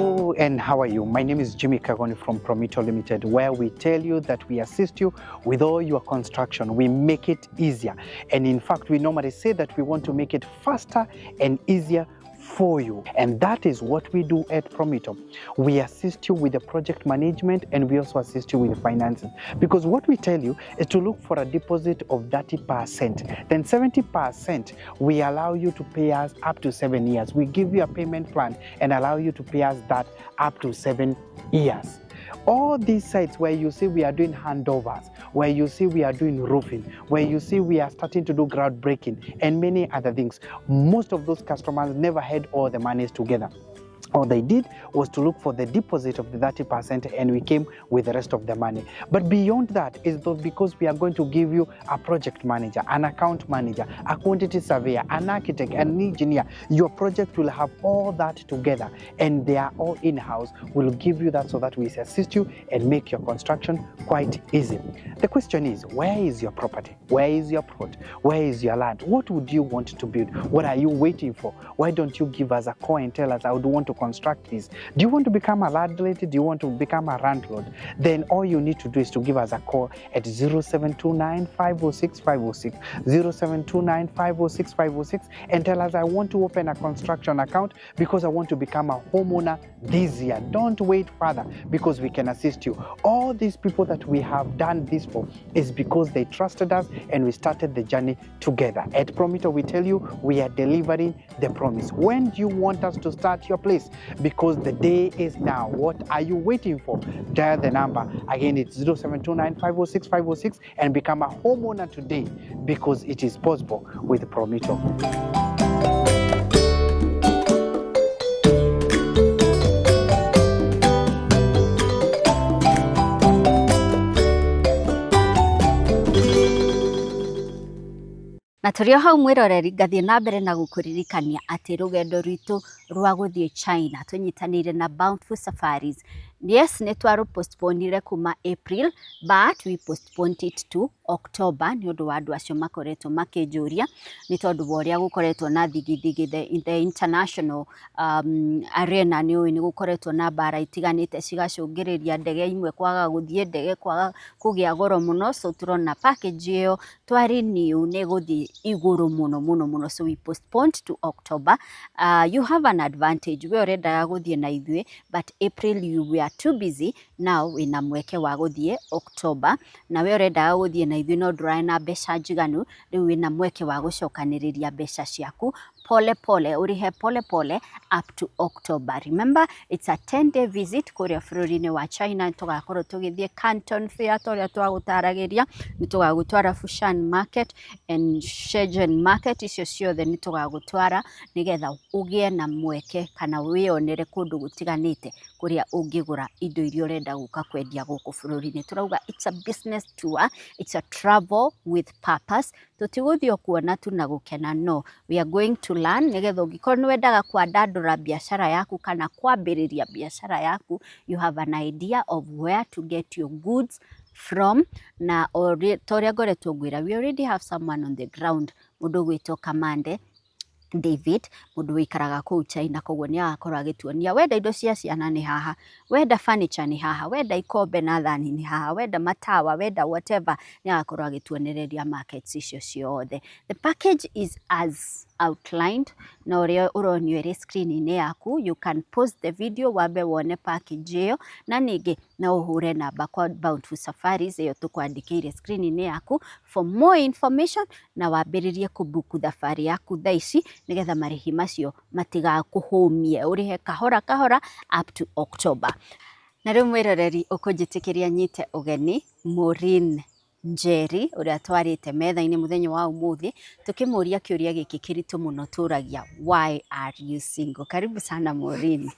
Hello and how are you? My name is Jimmy Kagoni from Promito Limited, where we tell you that we assist you with all your construction. We make it easier. And in fact, we normally say that we want to make it faster and easier for you. And that is what we do at Promito. We assist you with the project management and we also assist you with the finances. Because what we tell you is to look for a deposit of 30%. Then 70% we allow you to pay us up to 7 years. We give you a payment plan and allow you to pay us that up to 7 years. All these sites where you see we are doing handovers, where you see we are doing roofing, where you see we are starting to do groundbreaking, and many other things, most of those customers never had all the monies together. All they did was to look for the deposit of the 30% and we came with the rest of the money. But beyond that is though because we are going to give you a project manager, an account manager, a quantity surveyor, an architect, an engineer. Your project will have all that together and they are all in-house. We'll give you that so that we assist you and make your construction quite easy. The question is, where is your property? Where is your plot? Where is your land? What would you want to build? What are you waiting for? Why don't you give us a call and tell us, "I would want to construct this"? Do you want to become a landlady? Do you want to become a landlord? Then all you need to do is to give us a call at 0729 506 506, 0729 506 506, and tell us, "I want to open a construction account because I want to become a homeowner this year." Don't wait further because we can assist you. All these people that we have done this for is because they trusted us and we started the journey together. At Promito, we tell you we are delivering the promise. When do you want us to start your place? Because the day is now. What are you waiting for? Dial the number. Again, it's 0729 506 506 and become a homeowner today because it is possible with Promito. Na tũrĩ o hau, mwĩroreri, ngathiĩ na mbere na gũkũririkania atĩ rũgendo rwitũ rwa gũthiĩ China tũnyitanĩire na Bountiful Safaris, yes, nĩ twarũ-postponire kuma April, but we postponed it to October nĩ ũndũ wa andũ acio makoretwo makĩnjũria nĩ tondũ wa ũrĩa gũkoretwo na thigithigi in the international arena. Nĩ ũĩ nĩ gũkoretwo na mbara itiganĩte, cigacũngĩrĩria ndege imwe kwaga gũthiĩ, ndege kwaga kũgĩa goro mũno. So tũrona package ĩyo twa renew nĩ ĩgũthiĩ igũrũ mũno mũno mũno, so we postponed to October. You have an advantage, we ũrendaga gũthiĩ na ithuĩ but April you were too busy, now wĩna mweke wa gũthiĩ October. Na we ũrendaga gũthiĩ na ithuĩ no ndũrarĩ na mbeca njiganu, rĩu wĩna mweke wa gũcokanĩrĩria mbeca ciaku pole pole, ũrĩhe pole pole up to October. Remember, it's a 10-day visit kũrĩa bũrũri-inĩ wa China. Nĩ tũgakorwo tũgĩthiĩ Canton Fair ta ũrĩa twagũtaragĩria, nĩ tũgagũtwara Fushan Market and Shenzhen Market, icio ciothe nĩ tũgagũtwara nĩgetha ũgĩe na mweke kana wĩyonere kũndũ gũtiganĩte kũrĩa ũngĩgũra indo iria ũrenda gũka kwendia gũkũ bũrũri-inĩ. Tũrauga it's a business tour, it's a travel with purpose. Tũtigũthiĩ o kuona tu na gũkena, no we are going to learn nĩgetha ũngĩkorwo nĩ wendaga kwandandũra biacara yaku kana kwambĩrĩria biacara yaku, you have an idea of where to get your goods from. Na ta ũrĩa ngoretwo ngwĩra, we already have someone on the ground, mũndũ ũgwĩtwo Kamande David, mũndũ wĩikaraga kũu China, koguo nĩ agakorwo agĩtuonia wenda indo cia ciana nĩ haha, wenda furniture nĩ haha, wenda ikombe na thani nĩ haha, wenda matawa, wenda whatever, nĩ agakorwo agĩtuonereria markets icio ciothe. The package is as outlined na ũrĩa ũronio ĩrĩ screen-inĩ yaku. You can pause the video wambe wone package ĩyo, na ningĩ no ũhũre namba kwa Bountiful Safaris ĩyo tũkwandĩkĩire screen-inĩ yaku for more information, na wambĩrĩrie kũbuku thabarĩ yaku thaa ici nĩgetha marĩhi macio matigakũhũmie, ũrĩhe kahora kahora up to October. Na rĩu, mwĩroreri, ũkũnjĩtĩkĩria nyite ũgeni Maureen Njeri ũrĩa twarĩte metha-inĩ mũthenya wa ũmũthĩ tũkĩmũria kĩũria gĩkĩ kĩritũ mũno tũragia, "Why are you single?" Karibu sana, Maureen.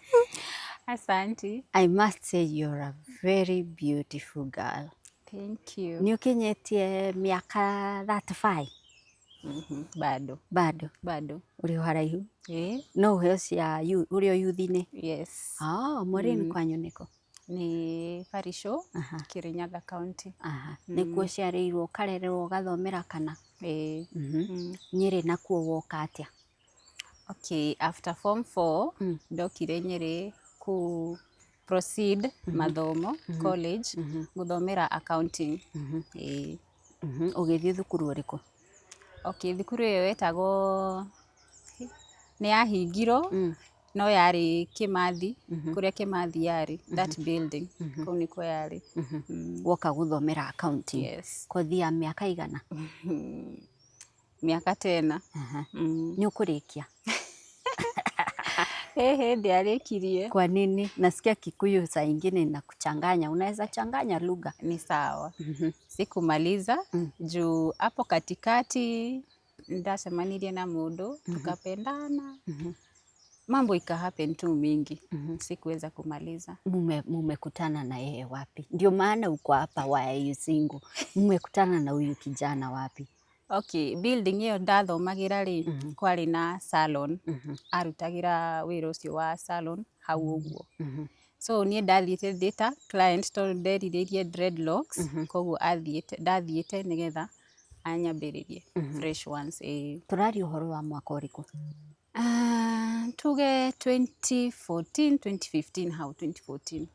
Asante. I must say you're a very beautiful girl. Thank you. Nĩ ũkinyĩtie mĩaka 35? Bado. Bado? Bado. Ũrĩ o haraihu. Eh? No ũheo cia ũrĩ o youth-inĩ? Yes. Oh, Maureen, kwanyu nĩkũ? Ni Farisho, Kirinyaga County. Aha. Nĩkuo ũciarĩirwo, ũkarererwo, ũgathomera kana? Eh. Nyĩrĩ nakuo woka atĩa? Okay, after form 4 ndokire Nyĩrĩ. Ku proceed mathomo college, guthomera accounting. Ĩĩ. Ũgĩthiĩ thukuru ũrĩkũ? Okay, thukuru ĩyo ĩtagwo, nĩ yahingirwo, no yarĩ Kimathi, kũrĩa Kimathi yarĩ, that building, kũu nĩkuo yarĩ. Woka gũthomera accounting? Yes. Kothi ya mĩaka igana? Mĩaka tena. Nĩ ũkũrĩkia? Ehe, ndiarĩkirie. Kwa nini? Nasikia Kikuyu saa ingine inakuchanganya, unaweza changanya lugha. Ni sawa. Sikumaliza juu hapo katikati ndacemanirie na mũndũ, tukapendana, mambo ika happen tu mingi, sikuweza kumaliza. Mumekutana na yeye wapi? Ndio maana uko hapa, why are you single? Mumekutana na huyu kijana wapi? Okay, building ĩyo ndathomagĩra rĩ, kwarĩ na salon, arutagĩra wĩra ũcio wa salon hau ũguo. So niĩ ndathiĩte ndĩ ta client tondũ nderirĩirie dreadlocks, koguo athiĩte, ndathiĩte nĩgetha anyambĩrĩrie fresh ones, ĩĩ. Tũraria ũhoro wa mwaka ũrĩkũ? Ah, tuge 2014, 2015, hau 2014.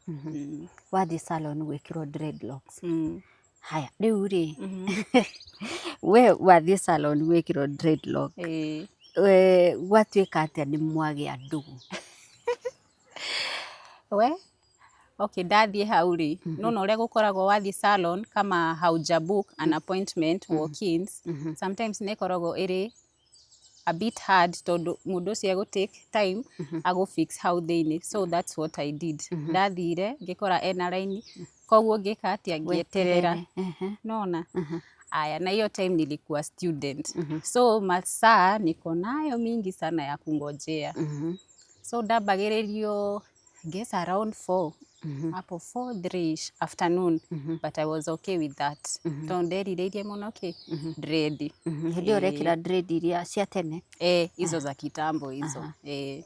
Wathiĩ salon gwĩkĩrwo dreadlocks? Mm. Haya, rĩu rĩ, we wathiĩ salon gwĩkĩrwo dreadlock, Ĩĩ. we gwatuĩka atĩa nĩ mwagĩa ndũgũ? We okay, ndathiĩ hau rĩ, nona ũrĩa gũkoragwo wathiĩ salon kama hauja book an appointment, walk-ins, sometimes nĩ ĩkoragwo ĩrĩ a bit hard tondũ mũndũ ũcio egũ take time agũ fix hau thĩinĩ. So that's what I did. Ndathire ngĩkora ena raini, koguo ngĩka atĩa? Ngĩeterera. Nona aya, na hiyo time nilikuwa student, so masaa niko nayo mingi sana ya kungojea. So ndambagĩrĩrio guess around 4 hapo, 4 3 afternoon, but I was okay with that tondũ nderirĩirie mũno kĩ dread. Hĩndĩ ĩyo ũrekĩra dread iria cia tene? Eh, hizo za kitambo hizo, eh.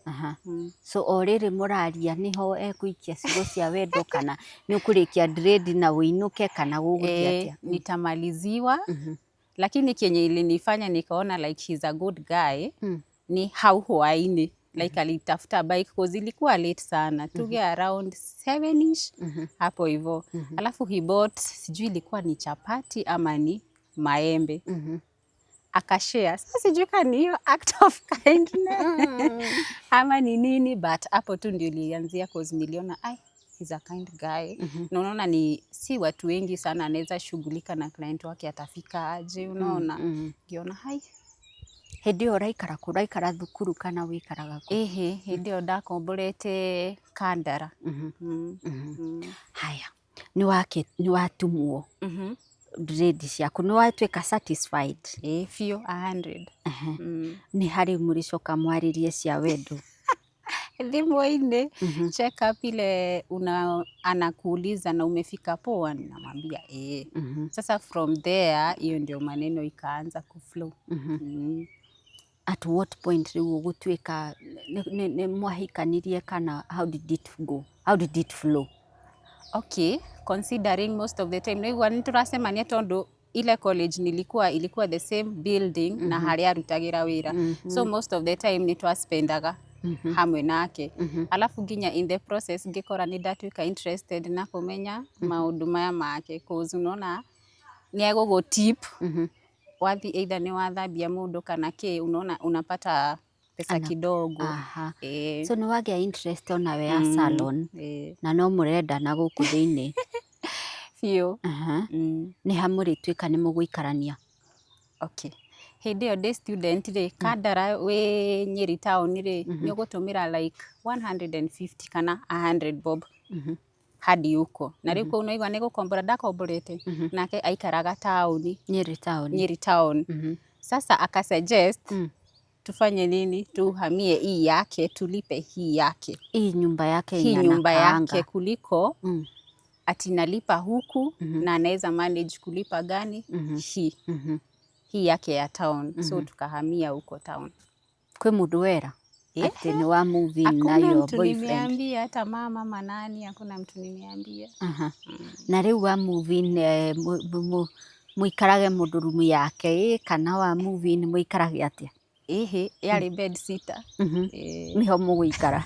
So o rĩrĩ mũraria nĩho ekũikia ciugo cia wendo, kana nĩ ũkũrĩkia dread na ũinũke, kana gũgũthiĩ Eh, atĩa? Nitamaliziwa, lakini kenye ilinifanya nikaona like he's a good guy ni hau hwaini, like alitafuta bike, cause ilikuwa late sana, tuge around 7ish hapo hivo. Alafu he bought, sijui ilikuwa ni chapati ama ni maembe, akashare. Sasa sijui kama ni hiyo act of kindness ama ni nini, but hapo tu ndio ilianzia, cause niliona, ai, he's a kind guy. Na unaona ni si watu wengi sana anaweza shughulika na client wake atafika aje, unaona? Ngiona hai. Hĩndĩ ĩyo ũraikara kũ? Ũraikara thukuru kana wĩikaraga kũ? Ĩhĩ, hĩndĩ ĩyo ndakomborete Kandara. Haya, nĩ watumwo dread ciaku, nĩ watuĩka satisfied? Ĩĩ, biũ, 100. Nĩ harĩ mũrĩcoka mwarĩrie cia wendo? Thimũ-inĩ, check up ile una, anakuuliza na umefika poa, ninamwambia eh. Sasa from there hiyo ndio maneno ikaanza kuflow. At what point rĩu ũgũtuĩka nĩ mwahikanirie, kana how did it go, how did it flow? Okay, considering most of the time nĩigua nĩtũracemania tondũ ile college nilikuwa ilikuwa the same building na harĩa arutagĩra wĩra, so most of the time nĩ twaspendaga hamwe nake. Alafu nginya in the process ngĩkora nĩ ndatuĩka interested na kũmenya maũndũ maya make, cause unaona nĩ egũgũ-tip wathi, either nĩ wathambia mũndũ kana kĩ, unaona unapata pesa kidogo. Eh. So nĩ wagĩa interest onawe ya salon? Eh. Na no mũrenda na gũkũ thĩinĩ? Biũ. Nĩ ha mũrĩtuĩka nĩ mũgũikarania? Okay, hĩndĩ ĩyo ndĩ student rĩ, Kandara wĩ Nyĩrĩ town rĩ, nĩ ũgũtũmĩra like 150 kana 100 bob hadi huko. Na rĩu kũu naigua nĩ gũkombora ndakomborete, nake aikaraga taũni. Nyĩrĩ town? Nyĩrĩ town. Sasa akasuggest tufanye nini, tuhamie hii yake, tulipe hii yake. Hii nyumba yake hii yenye nyumba anakaanga. Yake kuliko ati nalipa huku, na anaweza manage kulipa gani, hii hii yake ya town. So tukahamia huko town. Kwĩ mũndũ wera atĩ nĩ wa move in na Hakuna your mtu boyfriend? nimeambia, hata mama manani, hakuna mtu nimeambia. Na rĩu wa move in, mũikarage mũndũ rumu yake ĩ, kana wa move in mũikarage atĩa? Ĩhĩ, yarĩ bed sitter. Ĩĩ. Nĩho mũgũikara,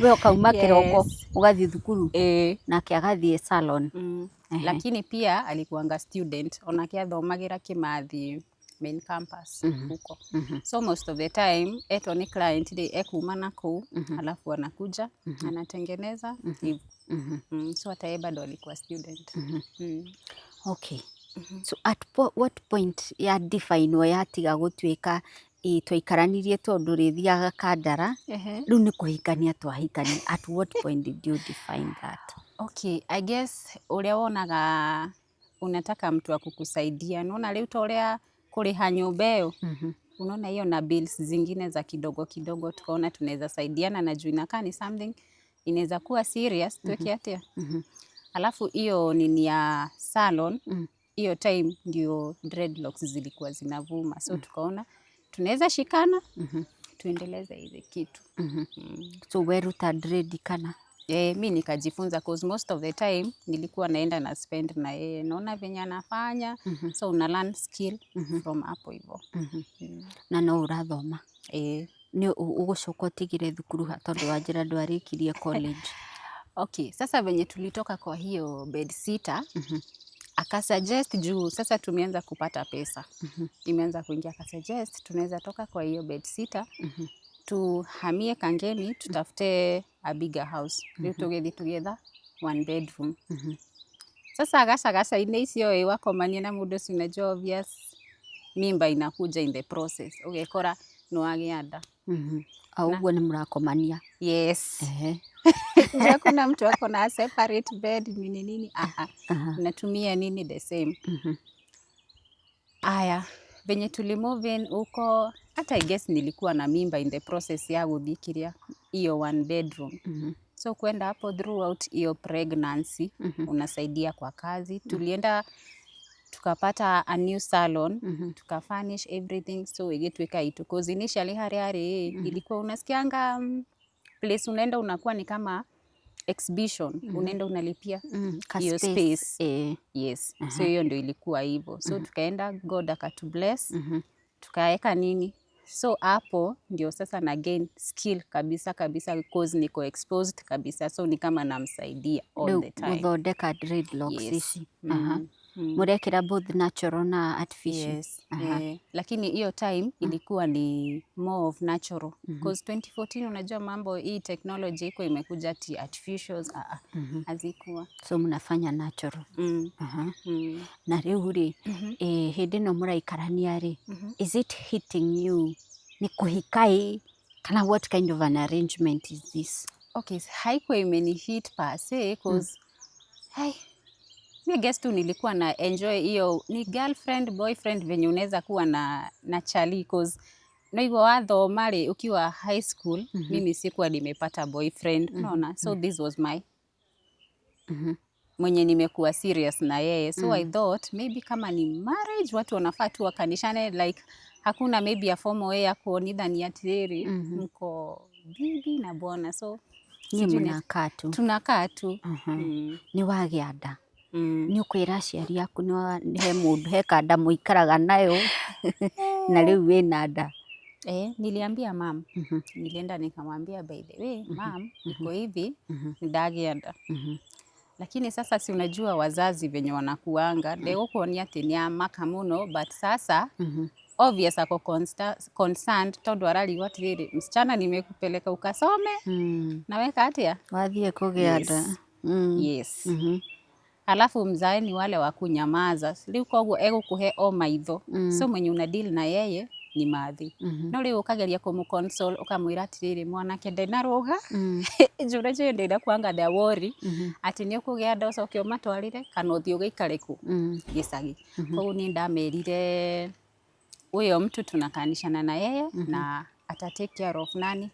we ũkauma kĩroko ũgathiĩ thukuru, nake agathiĩ salon. Lakini pia alikuanga student, onake athomagĩra Kimathi main campus huko. So most of the time etwo nĩ client rĩ, ekuma na kũu, alafu anakuja anatengeneza hivyo. So hata yeye bado alikuwa student. Okay. So at what point ya define yatiga gũtuĩka ĩ twaikaranirie tondũ rĩthiaga Kandara, rĩu nĩ kũhikania twahikania? At what point did you define that? Okay, I guess ũrĩa wonaga unataka mtu wa kukusaidia. Unaona rĩu ta ũrĩa kũrĩha nyũmba ĩyo, unaona hiyo na bills zingine za kidogo kidogo, tukaona tunaweza saidiana na juu inakaa ni something inaweza kuwa serious, tuweke atia. Alafu hiyo nini ya salon, hiyo time ndio dreadlocks zilikuwa zinavuma, so tukaona tunaweza shikana tuendeleze hizi kitu. So weruta dread kana? Eh, mi nikajifunza, cause most of the time nilikuwa naenda na spend na yeye, naona venye anafanya, so una learn skill from hapo hivyo. Na no ũrathoma? Eh. Nĩ ũgũcoka ũtigire thukuru ha, tondũ wanjĩra ndwarĩkirie college? Okay, sasa venye tulitoka kwa hiyo bed sitter, akasuggest juu sasa tumeanza kupata pesa, imeanza kuingia, akasuggest tunaweza toka kwa hiyo bed sitter tuhamie Kangemi, tutafute a bigger house, rĩu tũgĩthiĩ together one bedroom. Sasa gacagaca-inĩ icio ĩ, wakomania na mũndũ ũcio, unajua obvious mimba inakuja in the process, ũgekora nĩ wagĩa nda. O ũguo nĩ mũrakomania? Yes. Juu hakuna mtu ako na separate bed, nini nini, ah, natumia nini the same. Aya, venye tuli move in huko, hata I guess nilikuwa na mimba in the process ya gũthiĩ kĩrĩa hiyo one bedroom. So kwenda hapo throughout hiyo pregnancy, unasaidia kwa kazi. Tulienda tukapata a new salon, tukafurnish everything, so ĩgĩtuĩka itu, cause initially harĩa arĩ ilikuwa unasikianga place unaenda unakuwa ni kama exhibition, unaenda unalipia Ka hiyo space. Space. Yes, so hiyo ndio ilikuwa hivyo. So tukaenda, God akatubless, tukaeka nini, so hapo ndio sasa na gain skill kabisa kabisa, cause niko exposed kabisa, so ni kama namsaidia all Rĩu the time. Gũthondeka dreadlocks Yes. ici. Mũrekĩra both natural na artificial? Yes. Eh, lakini hiyo time ilikuwa ni more of natural, cause 2014 unajua mambo hii technology iko imekuja ti artificials, ah, ah, hazikuwa. So mnafanya natural. Na rĩu rĩ, hĩndĩ ĩno mũraikarania rĩ, is it hitting you nĩ kũhika ĩ, kana what kind of an arrangement is this? Okay, haikuwa imeni hit per se, cause hai, mi guess tu nilikuwa na enjoy hiyo ni girlfriend boyfriend venye unaweza kuwa na chali, cause noigua wathoma rĩ, ukiwa high school, mimi sikuwa nimepata boyfriend, unaona? So this was my mwenye nimekuwa serious na yeye, so I thought maybe kama ni marriage, watu wanafaa tu wakanishane, like hakuna maybe a formal way ya kuonithania atiriri mko bibi na bwana, so Niĩ sijui mũnakaa tu. Tunakaa tu. Nĩ wagĩa nda, nĩ ũkwĩra aciari aku he mũndũ, he kanda mũikaraga nayo na rĩu wĩna nda? Eh, niliambia mam. Nilienda nikamwambia, "By the way, mam, iko hivi, ndagĩa nda." Lakini sasa si unajua wazazi venye wanakuanga, ndegũkuonia atĩ nĩ amaka mũno, but sasa obvious ako concerned tondũ ararigwo atĩrĩrĩ, msichana nimekupeleka ukasome na weka atĩa? Wathiĩ kũgĩa nda. Yes. Yes. Alafu mzae ni wale wa kunyamaza, rĩu koguo egũkũhe o maitho, so mwenye una deal na yeye ni mathi, no rĩu ũkageria kũmũ-console, ũkamwĩra atĩrĩrĩ, mwanake ndenarũga njũra njũĩ ndĩrakuanga the worry atĩ nĩ ũkũgĩa nda ũcoke ũmatwarĩre kana ũthiĩ ũgĩikare kũ gĩcagi. Koguo niĩ ndamerire huyo mtu tunakanishana na yeye na ata take care of nani?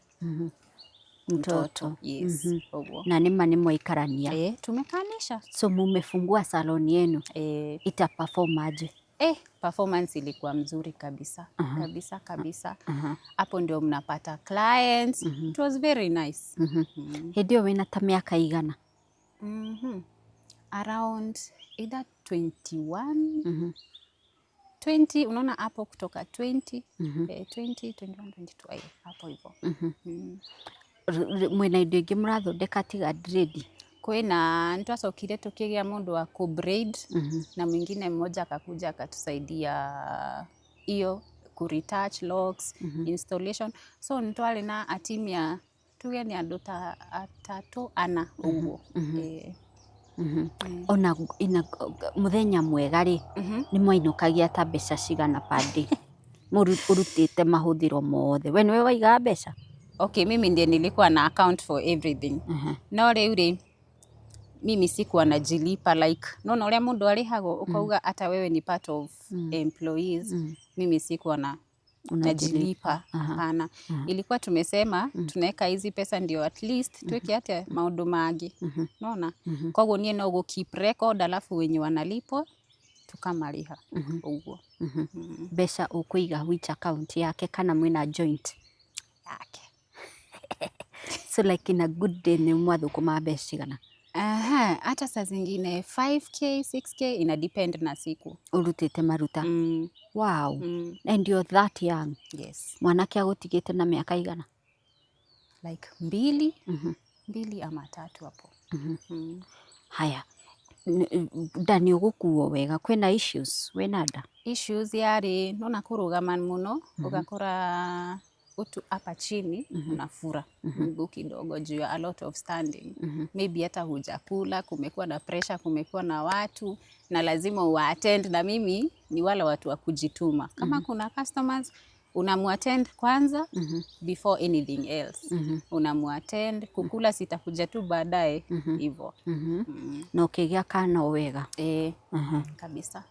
Mtoto. Yes, ũguo. Na nĩma nĩ mwaikarania? Eh, tumekanisha. So mumefungua salon yenu? Eh. Ita perform aje? Eh, performance ilikuwa mzuri kabisa kabisa kabisa. Hapo ndio mnapata clients. It was very nice. Hĩndĩ ĩyo wĩna ta mĩaka igana? Around either 21. 20, unaona hapo kutoka 20, 20, 21, 22, ay, hapo hivyo. Mwĩna indo ingĩ mũrathondeka tiga dread? Kwĩna, nitwacokire tukĩgĩa mũndũ wa ku braid na mwingine mmoja akakuja akatusaidia hiyo ku retouch locks, installation. So nitwarĩ na a team ya tuge nĩ andũ ta atatũ ana ũguo. Ona ina mũthenya mwega rĩ, nĩ mwainũkagia ta mbeca cigana per day? Ũrutĩte mahũthĩro mothe, we nĩwe waigaga mbeca? Okay, mimi ndiye nilikuwa na account for everything. No rĩu rĩ, mimi sikuwa najilipa, like nona ũrĩa mũndũ arĩhagwo ukauga hata wewe ni part of employees. Mimi sikuwa na najilipa, hapana. Ilikuwa tumesema tunaweka hizi pesa ndio at least twike atia maũndũ mangĩ, nona koguo niĩ no gũ keep record, alafu wenye wanalipwa tukamariha ũguo. Mbeca ũkũiga which account, yake kana mwĩna joint? Yake. So like in a good day nĩ mwathũkũma mbeca cigana? Aha, hata saa zingine 5K, 6K, ina depend na siku. Ũrutĩte maruta? Mm. Wow. Mm. And you're that young? Yes. Mwanake agũtigĩte na mĩaka igana? Like mbili, 2 ama 3 hapo. Haya, nda nĩ ũgũkuo wega, kwĩna issues wĩna nda? Issues yarĩ nona kũrũgama mũno, ũgakora utu hapa chini unafura mguu kidogo juu ya a lot of standing. Maybe hata hujakula, kumekuwa na pressure, kumekuwa na watu na lazima uwaattend, na mimi ni wale watu wa kujituma. Kama kuna customers unamuattend kwanza before anything else. Unamuattend, kukula sitakuja tu baadaye hivyo. Na ũkĩgĩa kana o wega? Eh, kabisa.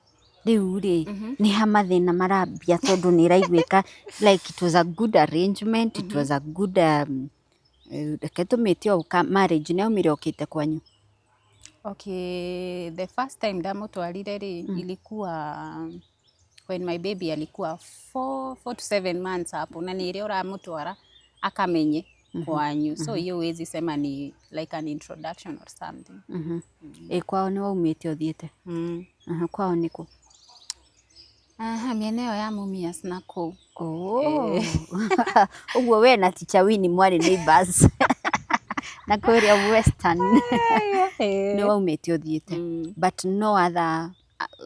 Rĩu rĩ, nĩ ha mathĩna marambia, tondũ nĩ ĩraiguĩka like it was a good arrangement, it was a good reke tũmĩte o marriage. Nĩ aumire okĩte kwanyu? Okay, the first time ndamũtwarire rĩ, ilikuwa when my baby alikuwa 4 to 7 months hapo, na ni ile ũramũtwara akamenye kwanyu, so hiyo huwezi sema ni like an introduction or something. Ĩ kwao nĩ waumĩte ũthiĩte? Mm. Aha, kwao nĩ kũ? Aha, mĩena ĩyo ya Mumias na kũu. Oh. Ũguo we na Teacher Winnie mwarĩ neighbors na kũrĩa Western nĩ waumĩte ũthiĩte? Mm. But no other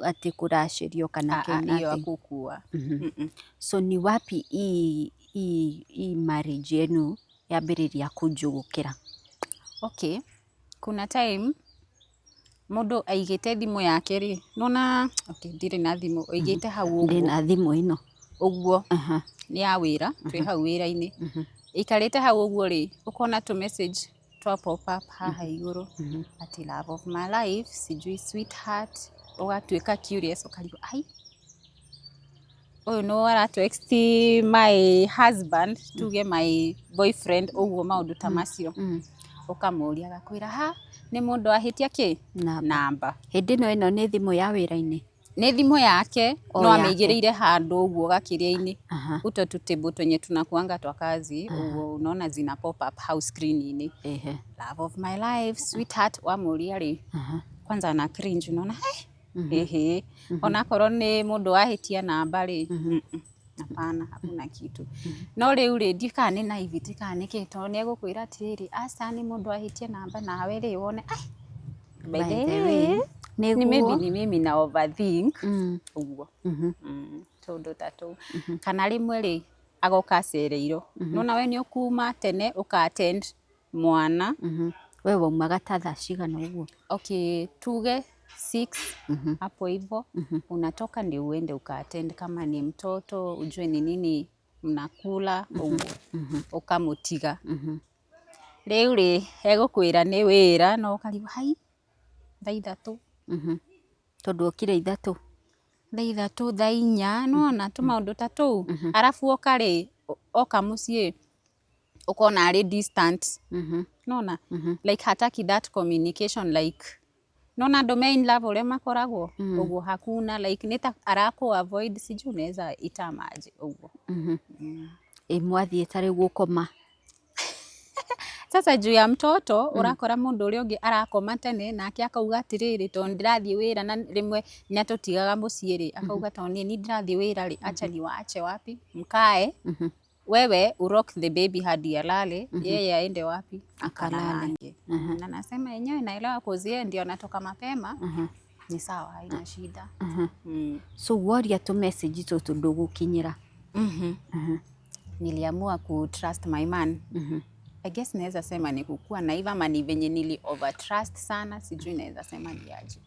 atĩ kũracĩrio kana Ah, ah, kĩ, hiyo nothing? hakukua. So ni wapi hii marriage yenu yambĩrĩria kũnjũgũkĩra? Okay, kuna time mũndũ aigĩte thimũ yake rĩ, nona okay, ndirĩ na thimũ, ũigĩte hau Ndĩ ũguo. Na thimũ ĩno. Ũguo. Aha. Nĩ ya wĩra, twĩ hau wĩra-inĩ, ĩikarĩte hau ũguo rĩ, ũkona tũ message twa pop up haha igũrũ ati "love of my life", sijui "sweetheart". Ũgatuĩka curious, ũkarigwo, ai, ũyũ nũ aratext my husband, tuge my boyfriend, ũguo maũndũ ta macio. Ũkamũria, agakwĩra ha nĩ mũndũ ahĩtia kĩ namba. Namba. Hĩndĩ ĩno nĩ thimũ ya wĩra-inĩ? Nĩ thimũ yake. O no yake. Ameigĩrĩire handũ ũguo gakĩria-inĩ, uto tutable twenye tunakuanga twa kazi ũguo, unaona zina pop up hau screen-inĩ. "Love of my life", "sweetheart". Wamũria rĩ, kwanza ana cringe, unaona hey, ehe, onakorwo nĩ mũndũ wahĩtia namba rĩ, hapana, hakuna kitu. No rĩu rĩ, ndiũ kana nĩ naivety kana nĩ kĩ, tondũ nĩ egũkwĩra atĩrĩrĩ, aca, nĩ mũndũ ahĩtie namba, nawe rĩ wone ai, by By the the way, way, ni maybe nĩguo ni mimi na overthink ũguo. Tũndũ ta tũu, kana rĩmwe rĩ, agoka acereirwo, nona we nĩ ũkuma tene ũka attend mwana. We waumaga ta thaa cigana ũguo? Okay, tuge 6 hapo hivo, unatoka ndio uende ukaattend kama ni mtoto, ujue ni nini mnakula ũguo, ũkamũtiga. Rĩu rĩ, egũkwĩra nĩ wĩra, no ũkarigwo hai thaa 3. Tondũ okire 3. Thaa 3, thaa 4, nona tũmaũndũ ta tũu. Arabu oka rĩ, oka mũciĩ ũkona arĩ distant, nona like hataki that communication, like nona andũ me in love ũrĩa makoragwo ũguo, hakuna, like nĩ ta arakũ avoid, sijui unaweza ita maji ũguo. Ĩ mwathiĩ ta rĩu gũkoma? Sasa juu ya mtoto urakora mundu uria ungi arakoma tene, nake akauga atiriri, tondu ndirathie wira, na rimwe niatutigaga mucii ri, akauga tondu nie ni ndirathie wira ri, acha niwaache wapi mkae, wewe urock the baby hadi alale, yeye aende wapi? Akalale. Akalalange. Na nasema yenyewe naelewa, cause yeye ndio anatoka mapema, ni sawa, haina shida. So woria tũ message tũtũ ndũgũkinyĩra. Niliamua ku trust my man. I guess naweza sema ni kukua naive ama ni venye nili over trust sana, sijui naweza sema ni aje.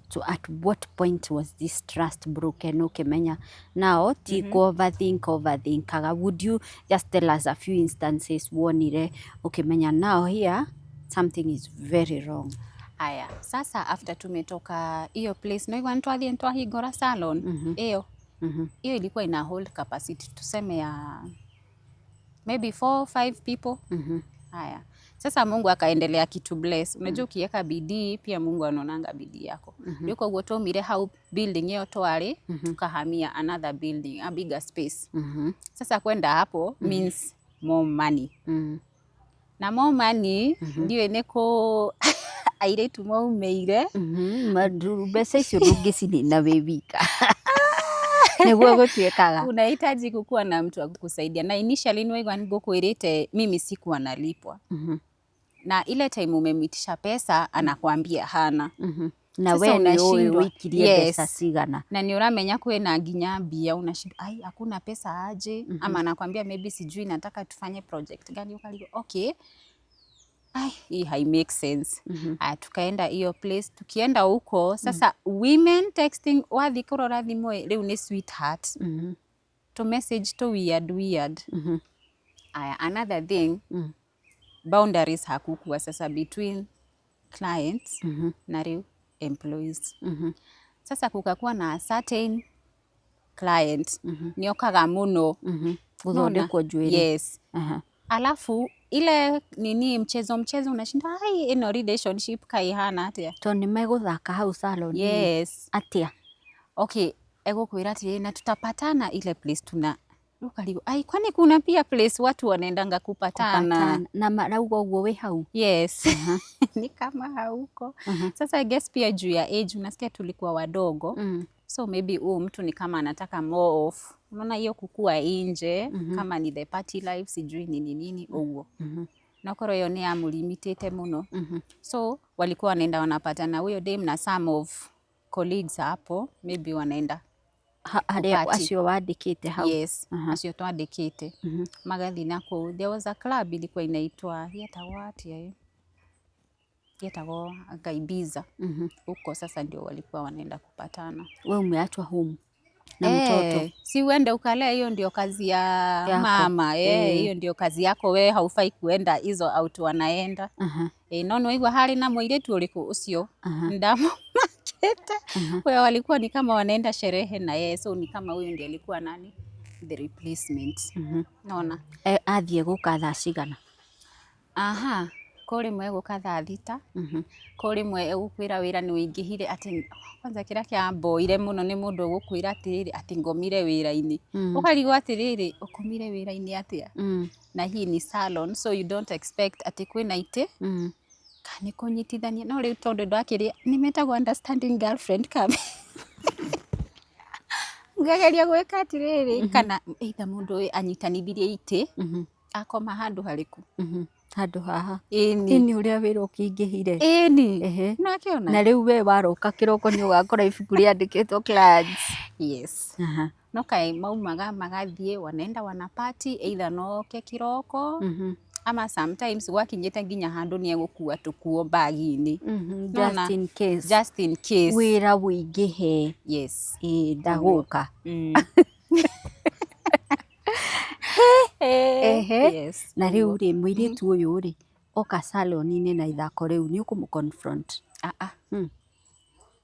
So at what point was this trust broken, ukimenya nao ti ku overthink overthinkaga? Would you just tell us a few instances wonire ukimenya now here something is very wrong? Aya, sasa after tumetoka hiyo place, naigua nitwathie ntwahingũra salon ĩyo, hiyo ilikuwa ina hold capacity tuseme ya maybe 4 5 people. Haya, sasa Mungu akaendelea kitu bless. Unajua ukiweka bidii pia Mungu anaonanga bidii yako. Rĩu koguo twaumire hau building ĩyo twarĩ, tukahamia another building, a bigger space. Sasa kwenda hapo means more money, na more money ndiũĩ nĩ kũ airĩtu maumĩire. Mbeca icio ndũngĩcinina wĩ wika, nĩguo gũtuĩkaga. Unahitaji kukuwa na mtu wa kukusaidia, na initially niwaigua nĩngũkwĩrĩte mimi sikuwa nalipwa, na ile time umemitisha pesa anakwambia hana. Na Sasa we nĩ ũĩ unashindwa. wĩikirie Yes. mbeca cigana. Na nĩ ũramenya kwĩna nginya mbia, unashindwa, ai, hakuna pesa aje? Ama anakwambia maybe sijui nataka tufanye project gani, ukaligwa okay, ai, hii hai make sense. Aya, tukaenda hiyo place, tukienda huko sasa women texting, wathi kũrora thimũ ĩ, rĩu nĩ sweetheart, to message to weird weird. Aya, another thing, boundaries hakukuwa sasa between clients na rĩu employees. Sasa kukakuwa na a certain client nĩokaga mũno. Gũthondekwo njuĩrĩ. Yes. Alafu ile nini, mchezo mchezo, unashinda, ai, ĩno relationship kaihana atĩa? Tondũ nĩ megũthaka hau salon. Yes. Atĩa? Okay, egũkwĩra atĩrĩrĩ, na tutapatana ile place tuna, ukarigwo, ai, kwani kuna pia place watu wanaendanga kupatana? Kupatana. Na marauga ũguo wĩ hau? Yes, ni kama hauko. Sasa I guess pia juu ya age, unasikia tulikuwa wadogo, so maybe huu mtu ni kama anataka more of, unaona hiyo kukua nje, kama ni the party life, sijui nini nini ũguo, na korwo ĩyo nĩ yamũlimitĩte mũno. So walikuwa wanaenda wanapatana huyo dem na some of colleagues hapo, maybe wanaenda Harĩa kũparty. Acio wandĩkĩte hau? Yes, acio twandĩkĩte, magathiĩ na kũu. There was a club ilikuwa inaitwa, yetagwo atĩa ĩ, yetagwo anga Ibiza huko. Sasa ndio walikuwa wanaenda kupatana. We umeachwa home na mtoto. Eh, si uende ukalea, hiyo ndio kazi ya Yako. mama eh, hiyo ndio kazi yako, we haufai kuenda hizo out wanaenda. Eh, no nĩwaigua harĩ na mũirĩtu ũrĩkũ ũcio ndamumakĩte, huyo walikuwa ni kama wanaenda sherehe na yeye, so ni kama huyo ndiye alikuwa nani, the replacement, naona. Eh, athiĩ gũka thaa cigana? Aha, kũ rĩmwe egũka thaa 6, kũ rĩmwe egũkwĩra wĩra nĩ ũingĩhire, atĩ kwanza kĩrĩa kĩamboire mũno nĩ mũndũ ũgũkwĩra atĩrĩrĩ, atĩ ngomire wĩra-inĩ. Ũkarigwo atĩrĩrĩ, ũkomire wĩra-inĩ atĩa? Na hii ni salon, so you don't expect atĩ kwĩna itĩ kana nĩ kũnyitithania, no rĩu tondũ ndakĩrĩ nĩ metagwo understanding girlfriend kame ngageria gwĩka atĩrĩrĩ, kana either mũndũ ũyũ anyitanithirie itĩ, akoma handũ harĩkũ. Handũ haha. Ĩni. Ĩni ũrĩa wĩra ũkĩingĩhire. Ĩni. Nakĩona. Na rĩu we waroka kĩroko nĩ ũgakora ibuku rĩandĩkĩtwo clients. Yes. No kaĩ maumaga magathiĩ wanaenda wanapati, either noke kĩroko, ama sometimes gwakinyĩte nginya handũ nĩ egũkua tũkuo bagi-inĩ. Nona? Just in case. Just in case. Wĩra wĩingĩhe. Yes. Ĩ ndagũka. Yes. Na rĩu rĩ, mũirĩtu ũyũ rĩ, oka salon-inĩ na ithako rĩu, nĩ ũkũmũ confront? Ah, ah.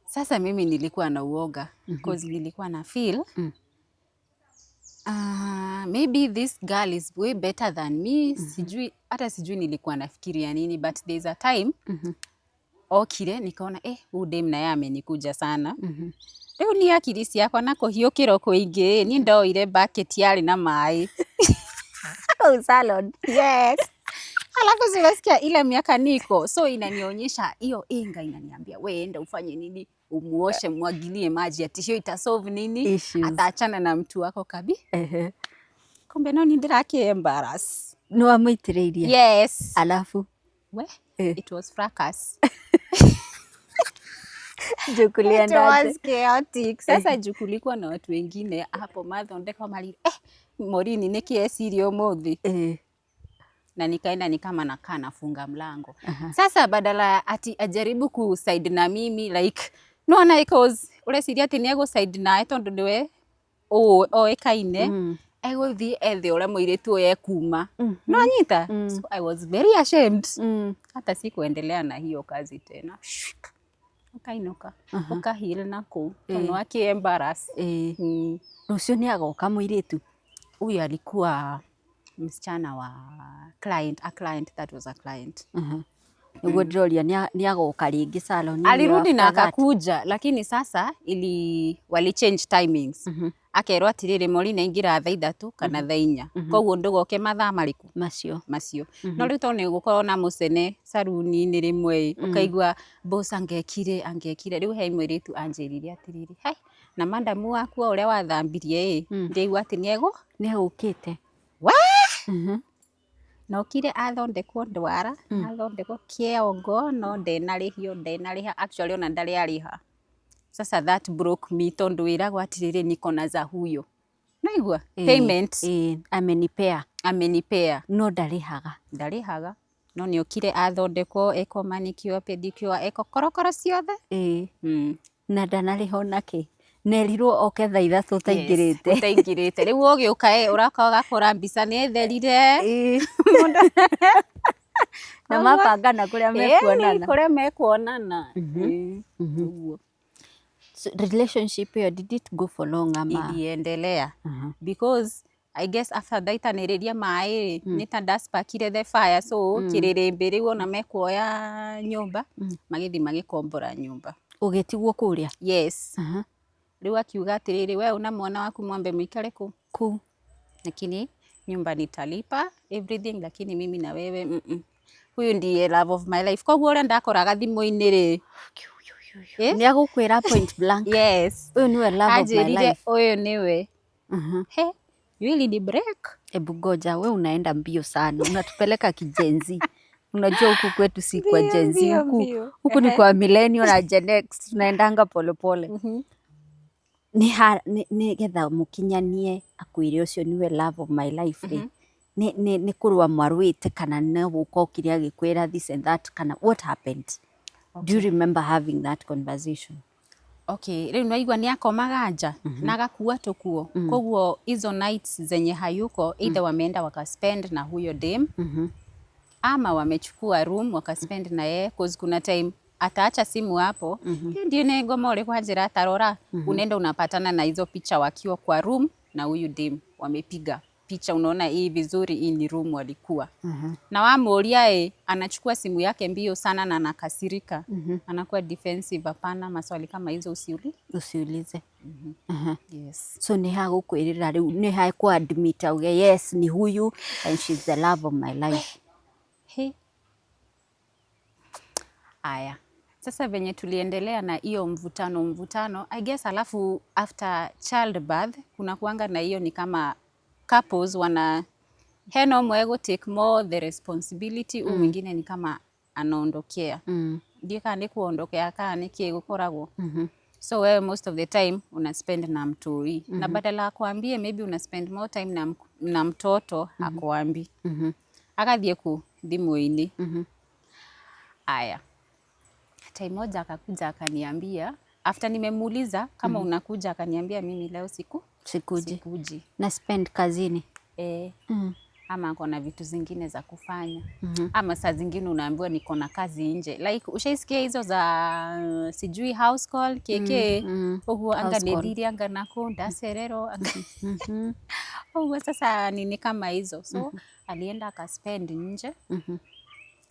Sasa mimi nilikuwa na uoga, cause nilikuwa na feel maybe this girl is way better than me. Sijui hata sijui nilikuwa nafikiria nini, but there's a time okire nikaona, eh, huyu dem naye amenikuja sana. Rĩu niĩ akiri ciakwa na kũhiũkĩrwo kũingĩ, niĩ ndoire bucket yarĩ na maĩ Kũu salon. Yes. Alafu zinasikia ile miaka niko, so inanionyesha hiyo inga, inaniambia we enda ufanye nini, umuoshe, mwagilie maji, ati hiyo itasolve nini, Issues. Ataachana na mtu wako kabi. Kumbe no ni ndiraki embarrass. Nĩ wamũitĩrĩirie? Yes. Alafu? We, it was fracas. Juu It kuliendaje? was chaotic. Sasa juu kulikuwa na watu wengine hapo mathondeka mali, Morini niki eciria umuthi? Na nikaenda ni kama nakaa nafunga mlango. Sasa badala ati ajaribu kuside na mimi, like nona, cause ureciria ati ni egũside nawe tondu niwe oĩkaine, egũthiĩ ethe ũrĩa mũirĩtu ũyũ ekuma, no anyita. So I was very ashamed. Hata sikuendelea na hiyo kazi tena, ũkainũka, ũkaheal na kũu tondũ wakĩ embarrass. Rũciũ nĩ agoka mũirĩtu? Huyu alikuwa msichana wa client, a client that was a client. Nĩguo ndĩroria, nĩ agoka rĩngĩ salon? Alirudi na akakuja, lakini sasa ili wali change timings. Akerwo atiriri, Maureen aingĩra thaa 3 kana thaa 4, koguo ndũgoke mathaa marĩkũ? Macio. Macio. No rĩu tondũ nĩ gũkorwo na mũcene saruni-inĩ rĩmwe ĩ, ũkaigua boss angekire angekire. Rĩu he mũirĩtu anjĩrire atiriri, hai na madamu waku o ũrĩa wathambirie ĩ, ndĩigua atĩ nĩ egũ Nĩ egũkĩte. We, nokire athondekwo ndwara, athondekwo kĩongo, no ndenarĩhio, ndenarĩha actually, ona ndarĩ arĩha. Sasa that broke me, tondu wĩragwo atirĩrĩ, niko na za huyo, naigua payment. Ĩĩ, amenipea. Amenipea. No ndarĩhaga. Ndarĩhaga, no nĩokire athondekwo, eko manicure, pedicure, eko korokoro ciothe. Na ndanarĩha onakĩ, nerirwo oke thaa 3 ũtaingĩrĩte. Yes, ũtaingĩrĩte. Rĩu ũgĩũka ĩ, ũroka ũgakora mbica nĩ ĩtherire. Na mabangana kũrĩa mekuonana. Kũrĩa mekuonana. Ĩĩ, ũguo. So, relationship ĩyo, did it go for long ama? Iliendelea because I guess after ndaitanĩrĩria maĩ rĩ, nĩ ta ndaspakire the fire, so kĩrĩrĩmbĩ rĩu ona mekuoya nyũmba, magĩthiĩ magĩkombora nyũmba. Ũgĩtigwo kũrĩa? Yes. Rĩu akiuga atĩrĩrĩ, we una mwana waku mwambe mũikare kũ Kũu. Lakini nyumba nitalipa everything, lakini mimi na wewe, Huyu ndiye love of my life. Koguo ũrĩa ndakoraga thimũ-inĩ rĩ. Eh? Nĩ agũkwĩra point blank? Yes. Ũyũ nĩwe love of my Anjĩrire life. ũyũ nĩwe. He, you ni break. Ebu goja, we unaenda mbio sana, unatupeleka kiGen Z. Unajua huku kwetu si kwa Mbio, Gen Z, mbio, huku mbio. huku ni kwa millennial na Gen X, tunaendanga polepole. Nĩ ha nĩ getha mũkinyanie akwĩre ũcio nĩwe love of my life rĩ, nĩ kũrũa mwarũĩte kana nĩ gũka okire agĩkwĩra this and that, kana what happened? Do you remember having that conversation? Okay, rĩu nĩwaigua nĩ akomaga nja na agakua tũkuo, koguo hizo nights zenye hayuko, either wameenda wakaspend na huyo dem ama wamechukua room wakaspend na yeye, cause kuna time ataacha simu hapo, mm ndio nĩ ngoma ũrĩ kwa njĩra atarora, unaenda unapatana na hizo picha wakiwa kwa room na huyu dem, wamepiga picha, unaona hii vizuri, hii ni room walikuwa. Na wamuuria ĩ, anachukua simu yake mbio sana na anakasirika, anakuwa defensive. Hapana, maswali kama hizo usiuli Usiulize. Yes. So nĩ hagũkwĩrĩra rĩu, nĩ hakũ auge yes, ni huyu and she's the love of my life? He. Aya, sasa venye tuliendelea na hiyo mvutano mvutano, I guess, alafu after childbirth kuna kuanga na hiyo ni kama couples wana hena ũmwe ego take more the responsibility, mm. mwingine ni kama anaondokea. Ndiĩ kana nĩ kuondokea kana nĩ kĩ gũkoragwo. So wewe most of the time una spend na mtoi, na badala akwambie maybe una spend more time na mtoto, hakuambi. Agathiĩ ku thimũ-inĩ. Aya, time moja akakuja akaniambia, after nimemuuliza kama unakuja, akaniambia mimi leo siku Sikuji. Sikuji. Na spend kazini. E, ama ako na vitu zingine za kufanya, ama saa zingine unaambiwa niko na kazi nje, like ushaisikia hizo za sijui house call keke, ũguo anga House call. nĩthire anga nako ndacererwo anga ũguo. Sasa nini kama hizo, so alienda akaspend nje.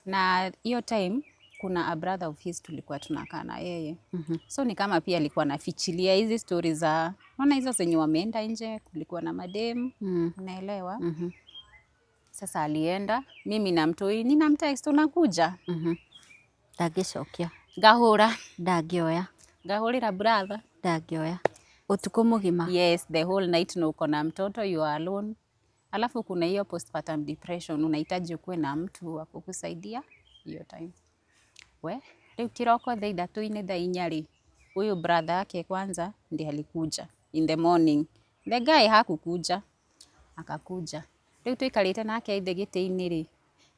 Na hiyo time kuna a brother of his tulikuwa tunakaa na yeye, so ni kama pia alikuwa anafichilia hizi stori za naona hizo zenye wameenda nje, kulikuwa na madem, unaelewa? Sasa alienda, mimi na mtoi ninamtext, unakuja? Ndangĩcokia. Ngahũra. Ndangĩoya. Ngahũrĩra brother. Ndangĩoya ũtukũ mũgima. Yes, the whole night, na uko na mtoto, you are alone, alafu kuna hiyo postpartum depression, unahitaji ukuwe na mtu wa kukusaidia hiyo time. We rĩu kĩroko thaa 3-inĩ, thaa 4 rĩ, huyu brother yake kwanza ndiye alikuja in the morning. The guy hakukuja, akakuja. Rĩu tuikarĩte nake ithe gĩtĩ-inĩ rĩ,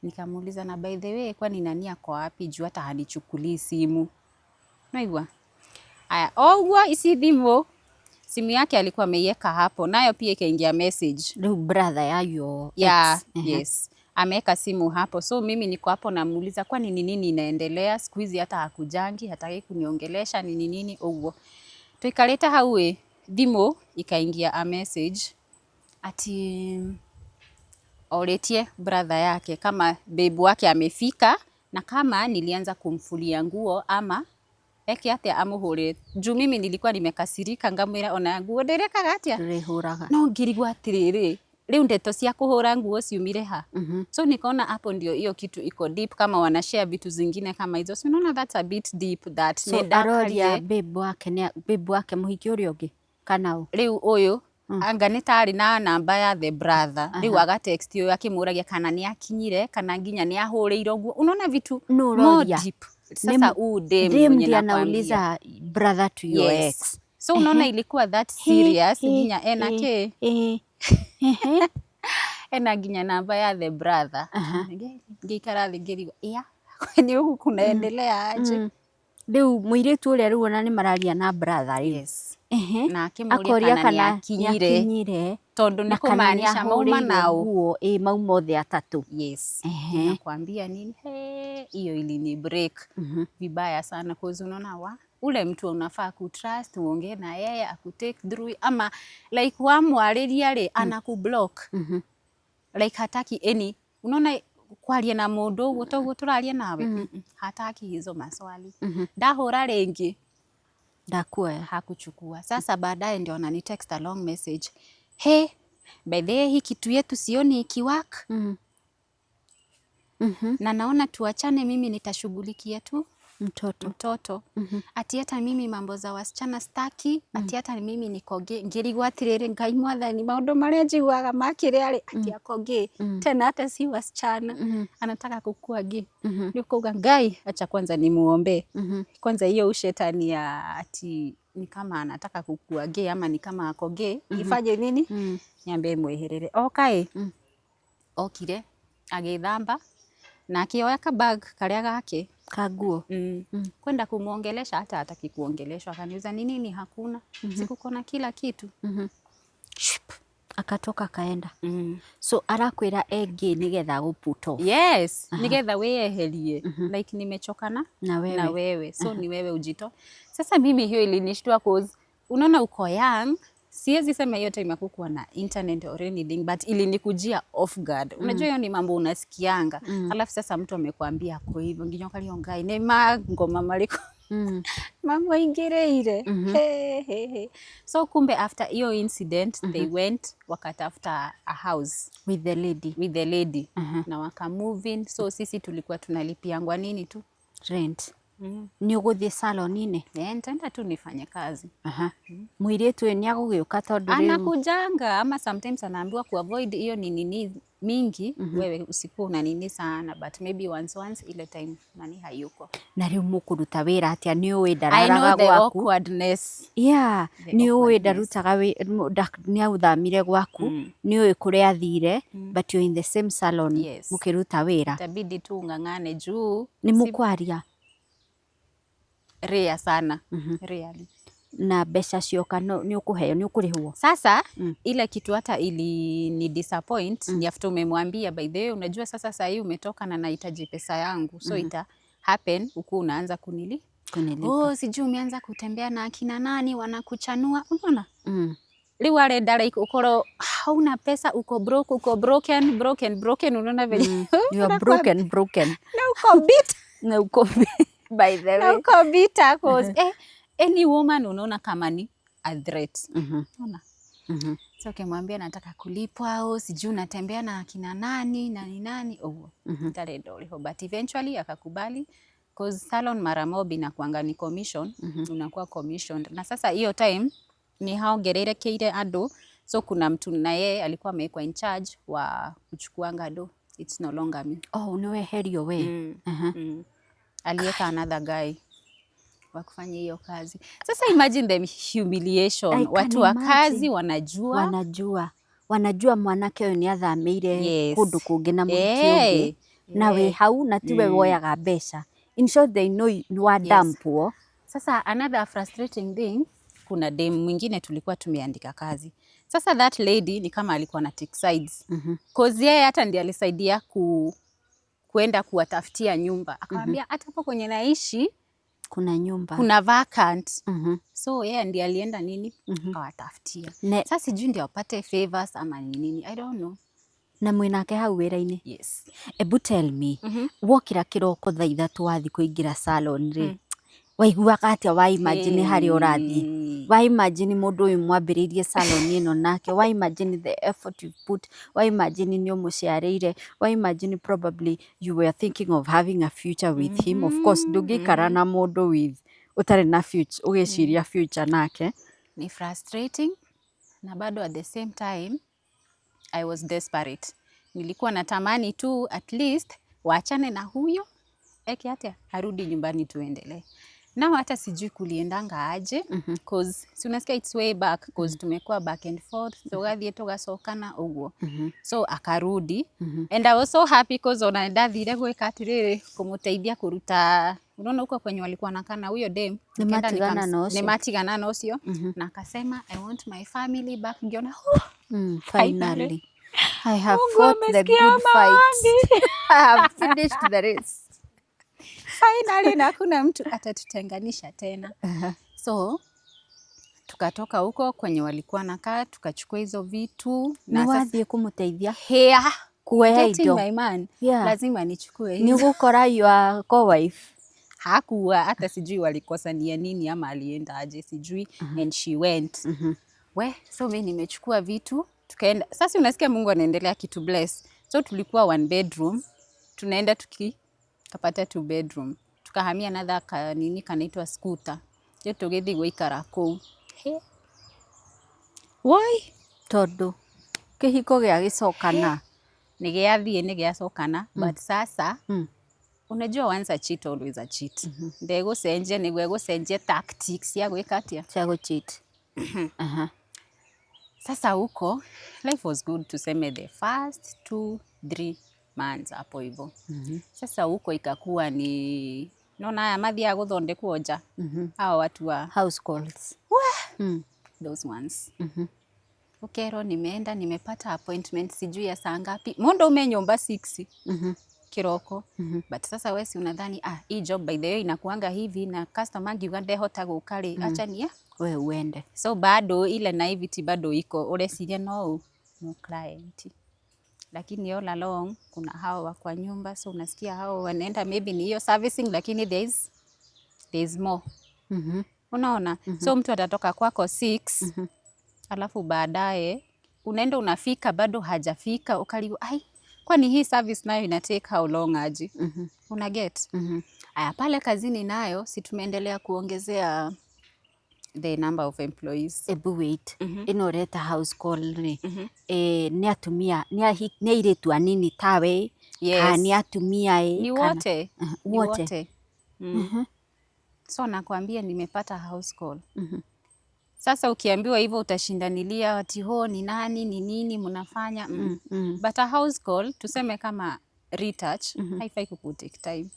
nikamuuliza, "Na by the way, kwani nani ako wapi? Juu hata hanichukulii simu." Naigua aya o ũguo ici thimũ, simu yake alikuwa ameiweka hapo, nayo pia ikaingia message. Rĩu brother ya your Yeah. ex. Yes, ameweka simu hapo. So mimi niko hapo namuuliza, "Kwani ni nini inaendelea? Siku hizi hata hakujangi, hataki kuniongelesha, nini nini?" Ũguo tuikarĩte hau ĩ, thimũ ikaingia a message ati orĩtie brother yake kama babe wake amefika na kama nilianza kumfulia nguo ama eke atĩa, amũhũrĩre, juu mimi nilikuwa nimekasirika, ngamwĩra ona nguo ndĩrekaga atĩa. Ndĩrĩhũraga. No ngirigwo atiriri, rĩu ndeto cia kũhũra nguo ciumire ha? So nikaona hapo ndio hiyo kitu iko deep, kama wanashare vitu zingine kama hizo. So unaona that's a bit deep that So nĩ aroria ndakarire. babe wake nĩ babe wake mũhiki ũrĩa ũngĩ kana ũ? Rĩu ũyũ anga nĩ tarĩ na namba ya the brother, rĩu agatext ũyũ akĩmũragia kana nĩ akinyire, kana nginya nĩ ahũrĩirwo nguo. Unaona vitu Nũ more ũroria? deep. Sasa huu dem Dem mwenye ndiye nakwambia. anauliza brother to your Yes. ex. So unaona ilikuwa that serious, nginya ena kĩ, ena nginya namba ya the brother. Ngĩikara thĩ ngĩrigwo, iya, kwani huku kunaendelea aje? Rĩu mũirĩtu ũrĩa rĩu ona nĩ mararia na brother rĩu. Yes. Na akĩmũria Akoria kana nĩ kana akinyire, nĩakinyire tondũ nĩ na kana kũmaanisha mauma nĩahũrĩirwo nao. nguo, ĩ, mauma othe atatũ. Yes. Nakwambia nini, hiyo ilini break vibaya sana, cause unaona wa ule mtu unafaa kutrust, uongee na yeye, akutake through, ama like wamwarĩria rĩ, anakublock, like hataki any, unaona kwaria na mũndũ ũguo toguo tũraria nawe. Hataki hizo maswali. Ndahũra rĩngĩ, Ndakuoya. Hakuchukua. Sasa baadaye ndio anani text a long message, "Hey, by the way, hii kitu yetu sioni ikiwork na naona tuachane, mimi nitashughulikia tu mtoto. Mtoto. Ati hata mimi mambo za wasichana staki, ati hata mimi niko gay." Ngĩrigwo atĩrĩrĩ, Ngai mwathani, maũndũ marĩa njiguaga makĩrĩa rĩ, ati ako gay tena, hata si wasichana, anataka kukua gay. Nĩ kuga Ngai, acha kwanza nimuombe kwanza hiyo ushetani ya ati ni kama anataka kukua gay ama ni kama ako gay ifanye nini, nyambe mweherere. Okaĩ okire agĩthamba na akĩoya kabag karĩa gake Kaguo. Kwenda kumwongelesha, hata hataki kuongeleshwa. Akaniuliza, "Ni nini hakuna? Sikuko na kila kitu?" Ship. Akatoka akaenda. So arakwĩra engĩ nĩgetha gũ put off. Yes, nigetha wĩyeherie, like nimechokana na wewe. Na wewe, so ni wewe ujito. Sasa mimi hiyo ilinishtua, cause unaona uko young, siwezi sema hiyo time hakukuwa na internet or anything, but ilinikujia off guard. Unajua hiyo ni mambo unasikianga, alafu sasa mtu amekwambia ako hivyo, nginya ũkario Ngai nĩ mangoma marĩkũ mamũingĩrĩire. He, he, he. So kumbe after hiyo incident they went wakatafuta a house with the lady. With the lady, na waka move in. So sisi tulikuwa tunalipiangwa nini tu. Rent. Nĩ ũgũthiĩ salon-inĩ? Eh, nitaenda tu nifanye kazi. Mũirĩtu ũyũ nĩ agũgĩũka tondũ rĩu Anakujanga, ama sometimes anaambiwa kuavoid hiyo ni nini mingi, wewe usikuwa una nini sana, but maybe once once ile time nani hayuko. Na rĩu mũkũruta wĩra atĩa? Nĩ ũĩ I ndararaga know the gwaku. awkwardness. Yeah, The nĩ ũĩ awkwardness. ndarutaga nĩ authamire gwaku, nĩ ũĩ kũrĩa athire, but you're in the same salon. Yes. Mũkĩruta wĩra. Itabidi tu ung'ang'ane juu nĩ mũkwaria. Rare sana, rarely. Na mbeca cioka nĩ ũkũheo, nĩ ũkũrĩhwo? Sasa ile kitu hata ili ni disappoint ni after umemwambia, "By the way, unajua sasa saa hii umetoka na nahitaji pesa yangu, so ita happen huku unaanza kunili Kunilipa. Oh, sijui umeanza kutembea na akina nani wanakuchanua." Unaona rĩu arenda like ukorwo hauna pesa, uko broke, uko broken, broken, broken, unaona venye You are broken, broken. Na uko bitter. Na uko, by the Na way. uko bitter, cause any woman unaona kama ni a threat. Unaona? So ukimwambia nataka kulipwa au sijui unatembea na akina nani nani nani, ũguo ndarenda ũrĩhwo, but eventually akakubali, cause salon mara mob inakuanga ni commission, unakuwa commissioned. Na sasa hiyo time ni haongererekeire andũ, so kuna mtu na yeye alikuwa amewekwa in charge wa kuchukuanga do. It's no longer me. Oh, nĩ weherio we? Mm. Aliweka another guy wa kufanya hiyo kazi. Sasa imagine the humiliation. I can Watu wa kazi imagine. Wanajua. Wanajua mwanake ũyũ nĩ athamĩire kũndũ kũngĩ na mũhiki ũngĩ na wĩ hau na tiwe woyaga mbeca. In short, they know nĩ wa dumpwo. Sasa another frustrating thing, kuna dem mwingine tulikuwa tumeandika kazi. Sasa that lady ni kama alikuwa na take sides. Cause yeye hata ndiye alisaidia kuenda kuwatafutia nyumba. Akamwambia hata hapo kwenye naishi kuna nyumba, kuna vacant. So yeye ndiye alienda nini akawatafutia. Sasa sijui ndio apate favors ama ni nini. I don't know. Na mwĩnake hau wĩra-inĩ? Yes. Ebu tell me, wokĩra kĩroko thaa 3 wathiĩ kũingĩra salon rĩ, waiguaga atĩa wa imagine harĩa ũrathiĩ? Wa imagine mũndũ ũyũ mwambĩrĩirie salon ĩno nake, wa imagine the effort you put, wa imagine nĩ ũmũciarĩire, wa imagine probably you were thinking of having a future with him. Of course ndũngĩikara na mũndũ with ũtarĩ na future, ũgĩciria future nake. Ni frustrating na bado at the same time I was desperate. Nilikuwa natamani tu at least waachane na huyo eke atia arudi nyumbani tuendelee. Nao hata sijui kuliendanga aje, cause si unasikia it's way back, cause tumekuwa back and forth, tugathiĩ tugacokana ũguo. So akarudi and I was so happy cause ona ndathire gwĩka atĩrĩrĩ, kũmũteithia kũruta, unaona huko kwenye walikuwa nakana huyo dem. Nikaenda. Nĩmatigana na ũcio? Nĩmatigana na ũcio na akasema, "I want my family back." Ngiona, oh, finally. Finally. I have Mungu fought the amesikia good fight. I have finished the race. Finally, na hakuna mtu atatutenganisha tena. So tukatoka huko kwenye walikuwa nakaa, tukachukua hizo vitu Nĩ na sasa wathiĩ kũmũteithia here kuoya getting indo. my man, lazima nichukue Nĩ hizo. ũgũkora your co-wife. Hakuwa, hata sijui walikosania nini ama alienda aje, sijui, and she went. We, so mi nimechukua vitu tukaenda. Sasa unasikia Mungu anaendelea kitu bless. So tulikuwa one bedroom, tunaenda tuki kapata two bedroom, tukahamia another ka, nini kanaitwa scooter, rĩu tũgĩthiĩ gũikara kũu. He. Woi. Tondũ kĩhiko gĩagĩcokana. Nĩ gĩathiĩ nĩ gĩacokana, but sasa unajua once a cheat always a cheat. Ndegũcenjia nĩguo egũcenjia tactics cia gwĩka atĩa? Cia gũcheat. Aha. Sasa huko life was good, tuseme the first 2-3 months hapo hivyo. Sasa huko ikakuwa ni naona haya mathiaga gũthondekwo nja, hawa watu wa House calls. Those ones. Ukerwo nimeenda nimepata appointment sijui ya saa ngapi, mundu ume nyumba 6 kiroko, but sasa we si unadhani, ah, hii job by the way inakuanga hivi na customer angiuga ndehota gũka rĩ, acha nie We uende. So bado ile naivety bado iko, ureciria no no client, lakini all along kuna hao wa kwa nyumba. So unasikia hao wanaenda, maybe ni hiyo servicing, lakini there is more. Unaona? So mtu atatoka kwako 6, alafu baadaye unaenda unafika bado hajafika, ukaliwa, ai, kwani hii service nayo ina take how long aje? Una get? Aya, pale kazini nayo si tumeendelea kuongezea the number of employees. Ebu wait, ĩno ũreta house call rĩ, nĩ atumia, nĩ airĩtu anini tawe kana nĩ atumia ĩ Ni kana wote. Ni wote. wote. So nakwambia nimepata house call. Sasa ukiambiwa hivyo utashindanilia ati ho ni nani ni nini mnafanya. But a house call, tuseme kama retouch, haifai kukutake time.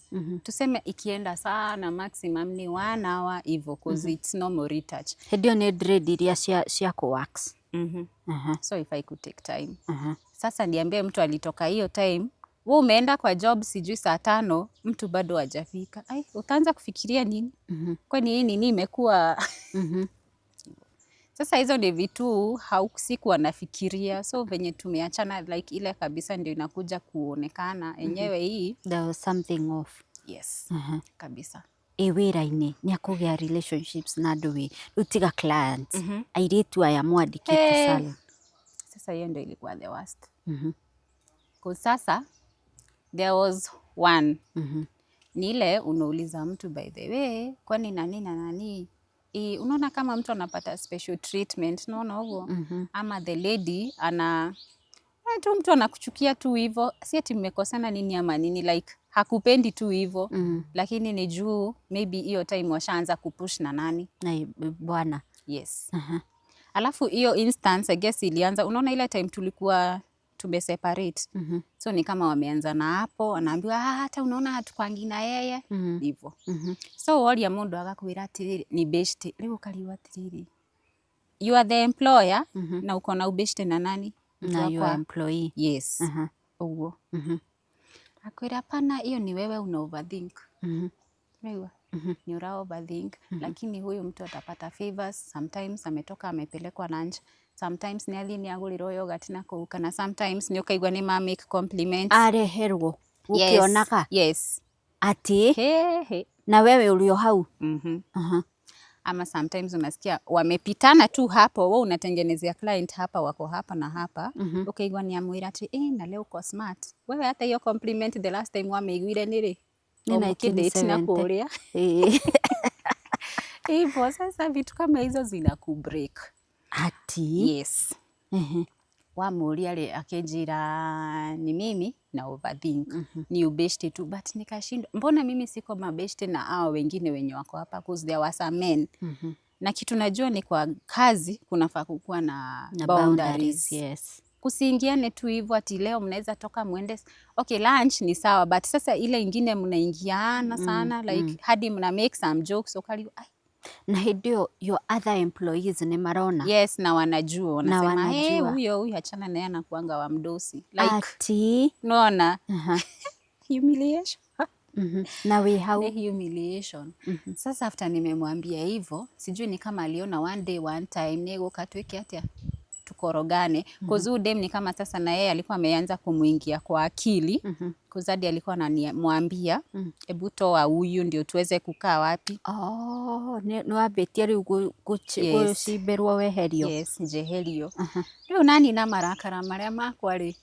Tuseme ikienda sana maximum ni one hour hivyo, cause it's normal retouch. Hĩndĩ ĩyo nĩ dread iria cia kũ wax. So haifai kutake time. Sasa niambie mtu alitoka hiyo time, wewe umeenda kwa job sijui saa 5, mtu bado hajafika. Ai, utaanza kufikiria nini? Kwani hii nini imekuwa? Sasa hizo ni vitu sikuwa nafikiria. So venye tumeachana like ile kabisa ndio inakuja kuonekana enyewe hii There was something off. Yes, kabisa. Ĩ wĩra-inĩ nĩ akũgĩa relationships na andũ wĩ rĩu tiga clients, airĩtu aya mwandĩkĩte Hey. salon. Sasa hiyo ndio ilikuwa the worst. 'Cause sasa there was one, ni ile unauliza mtu, "By the way, kwani nani na nani?" Unaona kama mtu anapata special treatment, unaona ũguo, ama the lady ana tu mtu anakuchukia tu hivo, si ati mmekosana nini ama nini, like hakupendi tu hivo, lakini ni juu maybe hiyo time washaanza kupush na nani. Na bwana. Yes. Alafu hiyo instance, I guess ilianza, unaona ile time tulikuwa tumeseparate, so ni kama wameanza na hapo, anaambiwa, "Ah, hata unaona hatukwangi na yeye," hivyo. So woria mundu agakwira atiriri ni beshte, riu ukariwa atiriri, you are the employer na uko na ubeshte na nani? Mtu Na your wakwa. Employee. Yes, uguo. Akwira, "Hapana, hiyo ni wewe una overthink." Unaigua? Ni ura overthink, lakini huyu mtu atapata favors. Sometimes ametoka amepelekwa lunch, sometimes nĩ athiĩ nĩ agũrĩrwo yogurt na kũu, kana sometimes nĩ ũkaigua nĩ ma make compliments. Areherwo gũkĩonaga. Yes. Atĩ He, he. Na wewe ũrĩ o hau. Ama sometimes unasikia wamepitana tu hapo, wewe unatengenezea client hapa, wako hapa na hapa, ukaigua ni amwĩra ati, "Eh, na leo uko smart wewe." Hata hiyo compliment the last time wameiguire nĩ rĩ? Nĩ O mũkĩdate na 1970. kũrĩa. Hivyo sasa vitu kama hizo zina kubreak. Ati. Yes. Wamuria rĩ, akĩnjĩra ni mimi na overthink, ni ubeshte tu, but nikashindwa, mbona mimi siko mabeshte na hao wengine wenye wako hapa? 'Cause there were some men, na kitu najua ni kwa kazi kunafaa kukuwa na, Na boundaries. boundaries, yes. Kusiingiane tu hivyo ati leo mnaweza toka mwende, okay, lunch ni sawa, but sasa ile ingine mnaingiana sana, like hadi mna make some jokes, ukali ai. Na hĩndĩ ĩyo your other employees nĩ marona? Yes, na wanajua. Na Wanasema, "Hey, wanajua. huyo huyo achana naye, anakuanga wa mdosi," like Ati. unaona humiliation. Na wĩ hau. The humiliation. Sasa after nimemwambia hivyo, sijui ni kama aliona one day, one time nĩgũka twĩke atĩa, tukorogane, cause huyu dem ni kama sasa na yeye alikuwa ameanza kumuingia kwa akili, cause hadi alikuwa anamwambia, "Hebu toa huyu ndio tuweze kukaa wapi." Oh, nĩ wambĩtie rĩu Yes. gũcimbĩrwo weherio. Yes, njeherio. Rĩu nani na marakara marĩa makwa rĩ,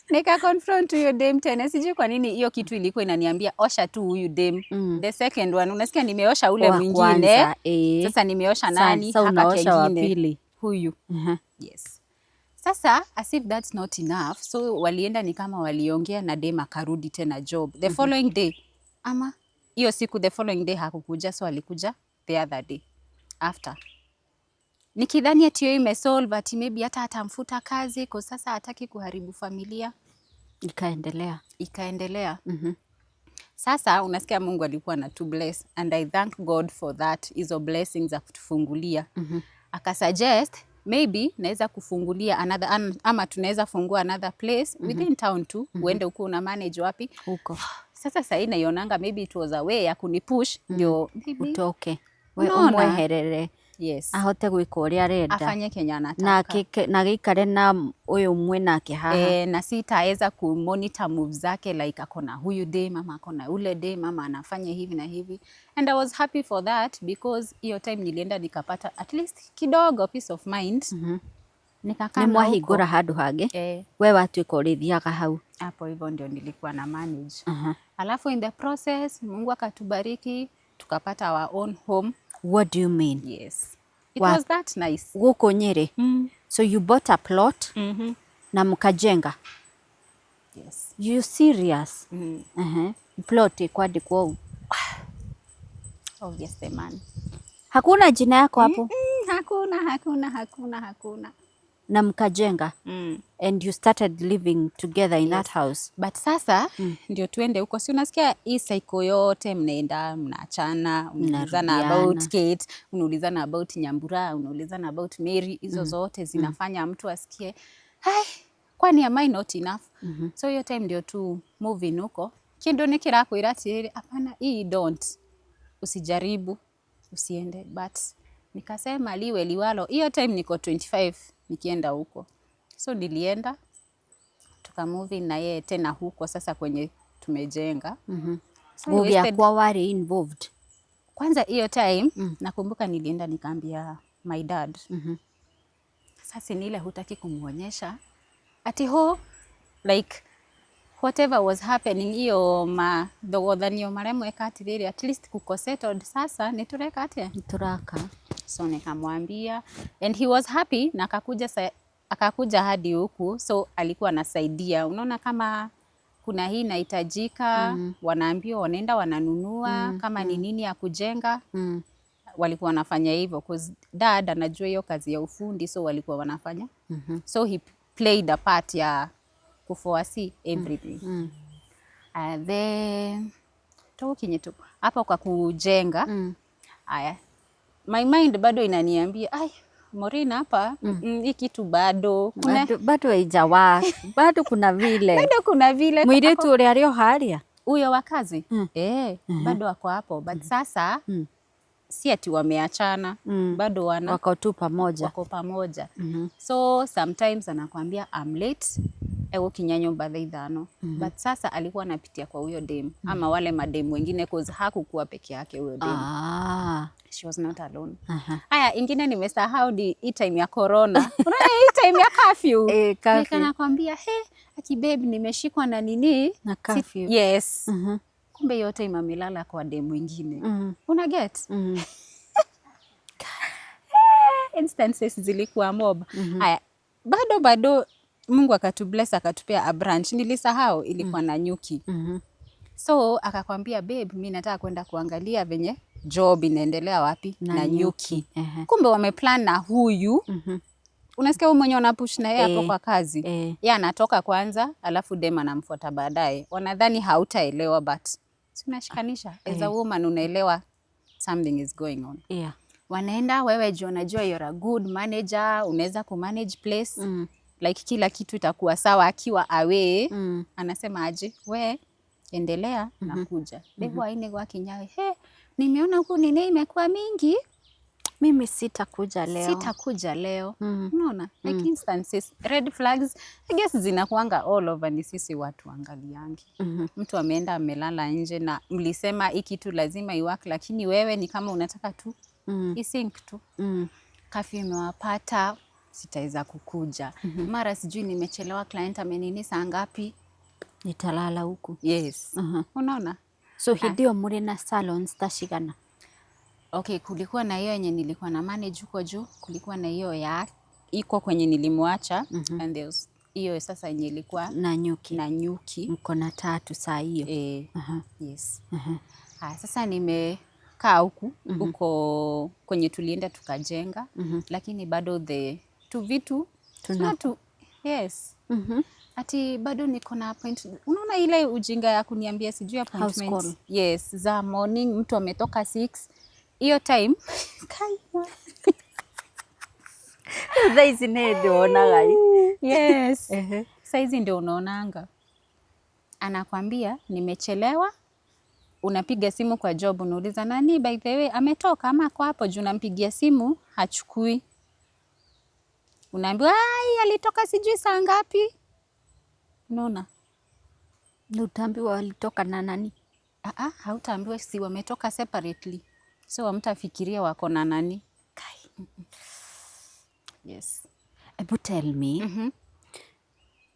nika confront huyo dem tena. Sijui kwa nini hiyo kitu ilikuwa inaniambia osha tu huyu dem. The second one, unasikia nimeosha ule Wa mwingine, kwanza, eh. sasa nimeosha nani? Sasa Haka unaosha wa kengine. pili. Huyu. Yes. Sasa as if that's not enough, so walienda ni kama waliongea na dem, akarudi tena job the following day, ama hiyo siku the following day hakukuja, so alikuja the other day after, nikidhani ati hiyo imesolve, ati maybe hata atamfuta kazi kwa sasa hataki kuharibu familia. Ikaendelea. Ikaendelea. Sasa unasikia Mungu alikuwa na to bless, and I thank God for that, hizo blessings za kutufungulia. Akasuggest maybe naweza kufungulia another ama tunaweza fungua another place within town tu, uende huko una manage wapi. Huko. Sasa sahii naionanga maybe it was a way ya kunipush ndio maybe utoke we Unaona? umweherere. Yes. Ahote gwĩka ũrĩa arenda. Afanye kenye anataka. Na gĩikare na ũyũ mwĩ nake haha. E, na sitaweza kumonitor moves zake, like akona huyu dem ama akona ule dem ama anafanya hivi na hivi, and I was happy for that because hiyo time nilienda nikapata at least kidogo peace of mind. Nikakaa Nĩ na mwahingũra huko. handũ hangĩ. Eh, we watuĩka ũrĩthiaga hau. Hapo hivyo ndio nilikuwa na manage. Alafu in the process Mungu akatubariki tukapata our own home. What do you mean? Yes, it was that nice. Gũkũ Nyĩrĩ? So you bought a plot na mkajenga? Yes. You serious? Mm. Plot ĩkwandĩkwo ũũ? Obviously, man. Hakuna jina yako hapo? Hakuna, hakuna, hakuna, hakuna. Na mkajenga? And you started living together in that house? But sasa ndio tuende huko, si unasikia hii cycle yote, mnaenda mnaachana, unaulizana Mnarudiana. about Kate, unaulizana about Nyambura, unaulizana about Mary, hizo zote zinafanya mtu asikie, "Hai, kwani am I not enough?" So hiyo time ndio tu move in huko, kindu nĩ kĩrakwĩra atĩrĩrĩ, hapana, hii don't, usijaribu, usiende, but nikasema liwe liwalo. Hiyo time niko 25 nikienda huko, so nilienda tukamove in na yeye tena huko sasa kwenye tumejenga. So I wasted Gũgĩakwo warĩ involved? Kwanza hiyo time nakumbuka nilienda nikaambia my dad. Sasa ni ile hutaki kumuonyesha ati ho like whatever was happening, hiyo mathogothanio marĩa mweka atirĩrĩ, at least kuko settled, sasa nĩ tũreka atĩa? Nĩtũraka. So nikamwambia and he was happy na akakuja akakuja hadi huku, so alikuwa anasaidia. Unaona kama kuna hii inahitajika, wanaambiwa wanaenda wananunua, kama ni nini ya kujenga, walikuwa wanafanya hivyo 'cause dad anajua hiyo kazi ya ufundi, so walikuwa wanafanya. So he played a part ya kuforesee everything. Then tukinye tu hapo kwa kujenga. Aya, my mind bado inaniambia, "Ai, Maureen, hapa hii kitu bado kuna Bado haijawa, bado kuna vile bado kuna vile mũirĩtu ũrĩa arĩ o harĩa. Huyo wa kazi, eh, bado wako hapo, but sasa si ati wameachana, bado wana Wako tu pamoja. Wako pamoja. So sometimes anakwambia, "I'm late," egũkinya nyumba thaa 5, but sasa alikuwa anapitia kwa huyo dem ama wale madem wengine, 'cause hakukuwa peke yake huyo dem. She was not alone. Haya, ingine nimesahau ni hii time ya corona. Unaona hii time ya curfew? Eh, curfew. Like anakwambia, "He, aki babe, nimeshikwa na nini." Na curfew. Yes. Kumbe hiyo time amelala kwa dem mwingine. Una get? Instances zilikuwa mob. Haya, bado bado Mungu akatubless, akatupea a branch. Nilisahau ilikuwa Nanyuki. So akakwambia, "Babe, mi nataka kwenda kuangalia venye job inaendelea." Wapi? Nanyuki. Kumbe wameplan na huyu. Unasikia huyu mwenye wanapush na yeye hapo kwa kazi. Yeye anatoka kwanza, alafu dem anamfuata baadaye. Wanadhani hautaelewa, but si unashikanisha. As a woman unaelewa something is going on. Wanaenda, wewe juu unajua you're a good manager, unaweza kumanage place. Like kila kitu itakuwa sawa akiwa away. Anasema aje, "We endelea, nakuja." Mm -hmm. Gwakinyawe, "He, nimeona huku nini imekuwa mingi." Mimi sitakuja leo. "Sitakuja leo." Unaona? Like instances, red flags, I guess zinakuanga all over, ni sisi watu angaliangi. Mtu ameenda amelala nje na mlisema hii kitu lazima iwork, lakini wewe ni kama unataka tu isink tu. Curfew imewapata, "Sitaweza kukuja." Mara sijui nimechelewa, client amenini saa ngapi. Nitalala huku. Yes. Unaona? So hĩndĩ ĩyo mũrĩ na salons ta cigana? Okay, kulikuwa na hiyo yenye nilikuwa na manage huko juu, kulikuwa na hiyo ya iko kwenye nilimwacha, and there's hiyo sasa yenye ilikuwa Nanyuki. Nanyuki. Mko na tatu saa hiyo. Eh, yes. Haya, sasa nimekaa huku huko kwenye tulienda tukajenga, lakini bado the tu vitu Tuna- tu, yes. Ati bado niko na appointment. Unaona ile ujinga ya kuniambia sijui appointments. Call. Yes, za morning, mtu ametoka 6 hiyo time. Kai. Thaa ici nĩ ndĩwonaga. Yes. Saizi ndio unaonanga. Anakwambia nimechelewa. Unapiga simu kwa job, unauliza, "Nani, by the way, ametoka ama ako hapo?" Juu unampigia simu hachukui. Unaambiwa, "Ai, alitoka sijui saa ngapi." Unaona? Na utaambiwa walitoka na nani? Ah ah, hautaambiwa, si wametoka separately. So hamtafikiria wako na nani. Kai. Yes. Ebu tell me,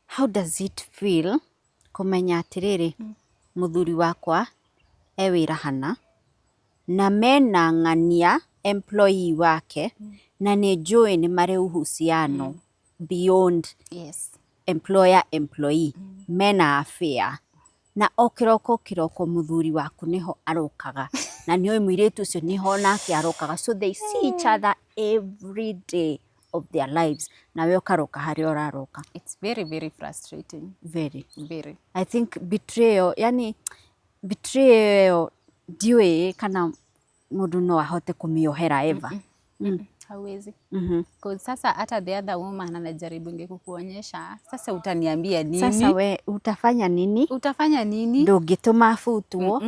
how does it feel kũmenya atĩrĩrĩ, mũthuri wakwa e wĩra hana na mena ng'ania employee wake, na nĩ njũĩ nĩ marĩ uhusiano beyond employer employee, mena affair, na o kĩroko kĩroko mũthuri waku nĩho arokaga na nĩoĩ mũirĩtu ũcio nĩho nake arokaga, so they see each other every day of their lives, nawe ũkaroka harĩa ũraroka? It's very, very frustrating. Very. Very. I think betrayal, yani betrayal ndiũĩ kana mũndũ no ahote kũmĩohera ever. Hauwezi. 'Cause sasa hata the other woman anajaribu kukuonyesha, sasa utaniambia nini? Sasa we utafanya nini? Utafanya nini? Ndũngĩtũma butwo.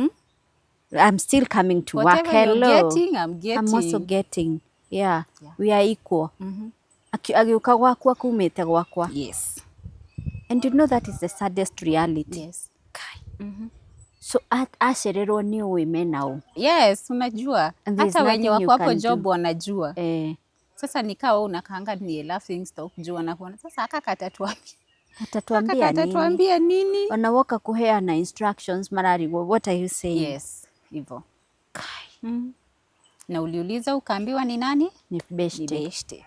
I'm still coming to work. Whatever you're Hello. getting, I'm getting. I'm also getting. Yeah. We are equal. Agĩũka gwaku akumĩte gwakwa. And you know that is the saddest reality. Yes. Kai. So acererwo nĩ ũĩ mena ũ? Yes, unajua. And there's Hata wenye nothing you wako hapo can job do. wanajua. Sasa nikawa unakaanga ni a laughing stock juu wanakuona sasa aka katatuambia, aka Atatuambia nini? Katatuambia nini? Ona woka kuheana instructions mararigwo, what are you saying? Yes, hivyo. Na uliuliza ukaambiwa ni nani? Ni Ni beshte. beshte.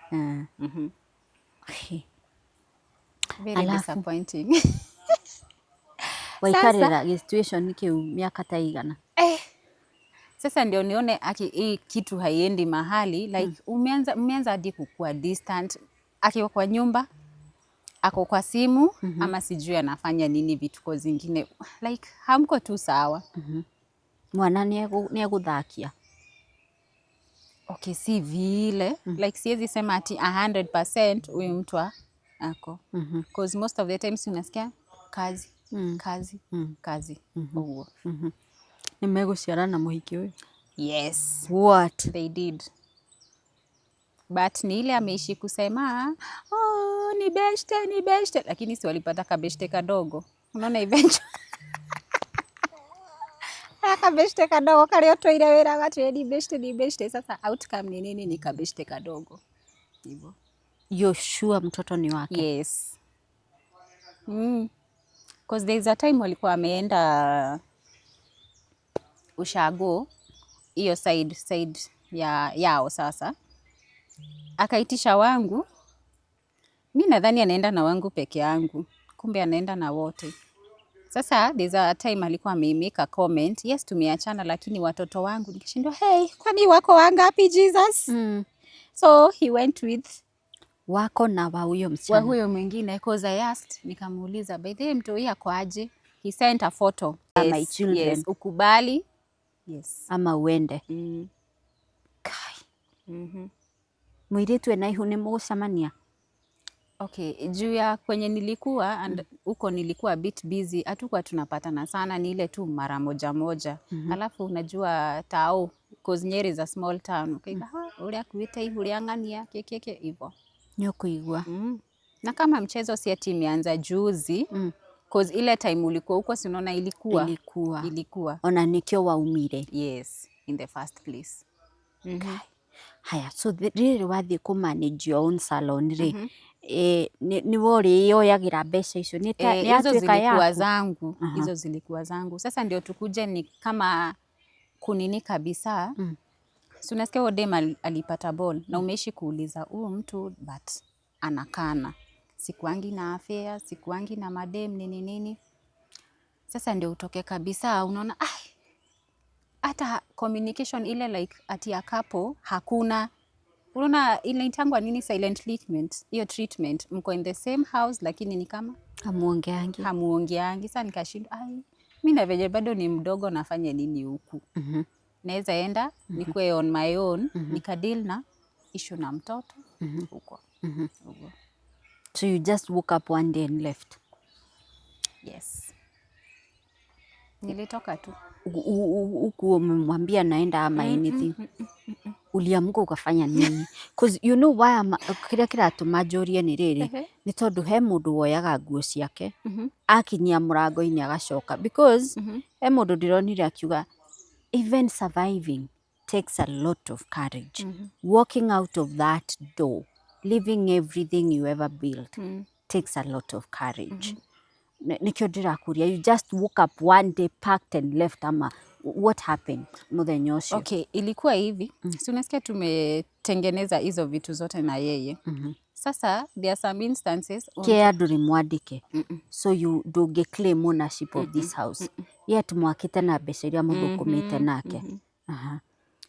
Very Alafu? disappointing. Waikarĩra gĩ-situation kĩu mĩaka ta igana? Eh, sasa ndio nione aki hii kitu haiendi mahali, like umeanza hadi kukua distant, akiwa kwa nyumba ako kwa simu ama sijui anafanya nini, vituko zingine, like hamko tu sawa. Mwana nĩ egũthakia? Okay, si vile, like siwezi sema ati 100% huyu mtu ako, cause most of the times unasikia kazi, kazi, kazi ũguo. Nĩ megũciarana mũhiki ũyũ? Yes. What? They did, but ni ile ameishi kusema, "Oh, ni beshte, ni beshte," lakini si walipata kabeshte kadogo? Unaona, eventually kabeshte kadogo karĩa ũtũire wĩra gatwĩre ni beshte, ni beshte. Sasa outcome ni nini? Ni kabeshte kadogo hivyo. You're sure mtoto ni wake? Yes. 'Cause there's a time walikuwa wameenda ushago hiyo side ya yao. Sasa akaitisha wangu, mi nadhani anaenda na wangu peke yangu, kumbe anaenda na wote. Sasa there's a time alikuwa ameimake comment, "Yes, tumeachana, lakini watoto wangu." Nikashindwa, hey, kwani wako wangapi, Jesus? So he went with Wako na wa huyo wa msichana. Huyo mwingine, cause I asked, nikamuuliza, "By the way, mtu ako aje?" He sent a photo. My children. Yes, ukubali, yes. Ama uende. Kai. Mũirĩtu ena ihu nĩ mũgũcemania? Okay, juu ya kwenye nilikuwa and huko nilikuwa a bit busy, hatukuwa tunapatana sana, ni ile tu mara moja moja. Alafu unajua tao, cause Nyeri is a small town. Ukaiga, mm. Uria kuite ihu rĩa ng'ania kĩkĩkĩ hivyo. Nĩ ũkũigua. Na kama mchezo si ati imeanza juzi, cause ile time ulikuwa huko, si unaona ilikuwa? Ilikuwa. Ilikuwa. Ona nĩkĩo waumire. Yes, in the first place. Haya, so rĩrĩ wathiĩ kũ manage your own salon rĩ, nĩwe ũrĩyoyagĩra mbeca icio nĩ Eh, nĩ hizo yatuĩka zilikuwa yaku? zangu, hizo zilikuwa zangu. Sasa ndio tukuje ni kama kunini kabisa. Si unasikia huyo dem alipata ball na umeishi kuuliza huyu mtu, but anakana, sikuangi na affair, sikuangi na madem, nini nini. Sasa ndio utoke kabisa, unaona, ai, hata communication ile like ati ya couple hakuna. Unaona ile itangwa nini, silent treatment, hiyo treatment, mko in the same house lakini ni kama Hamuongeangi. Hamuongeangi. Sasa nikashindwa, ai, mi na venye bado ni mdogo, nafanya nini huku? Naweza enda nikuwe on my own, nikadeal na issue na mtoto huko. Huko. So you just woke up one day and left? Yes, nilitoka tu. Huku umemwambia naenda ama anything? Uliamka ukafanya nini? 'Cause you know why kĩrĩa kĩratũma njũrie nĩ rĩrĩ, nĩ tondũ he mũndũ woyaga nguo ciake akinyia mũrango-inĩ agacoka, because he mũndũ ndĩronire akiuga even surviving takes a lot of courage. Walking out of that door, leaving everything you ever built, takes a lot of courage. Nĩkĩo ndĩrakũria, you just woke up one day, packed and left, ama what happened mũthenya ũcio? Okay, ilikuwa hivi, si unasikia tumetengeneza hizo vitu zote na yeye. Sasa there are some instances Kĩa ndũrĩ mwandĩke, so you ndũngĩ claim ownership of this house, yet mwakĩte na mbeca iria mũthũkũmĩte nake. Aha.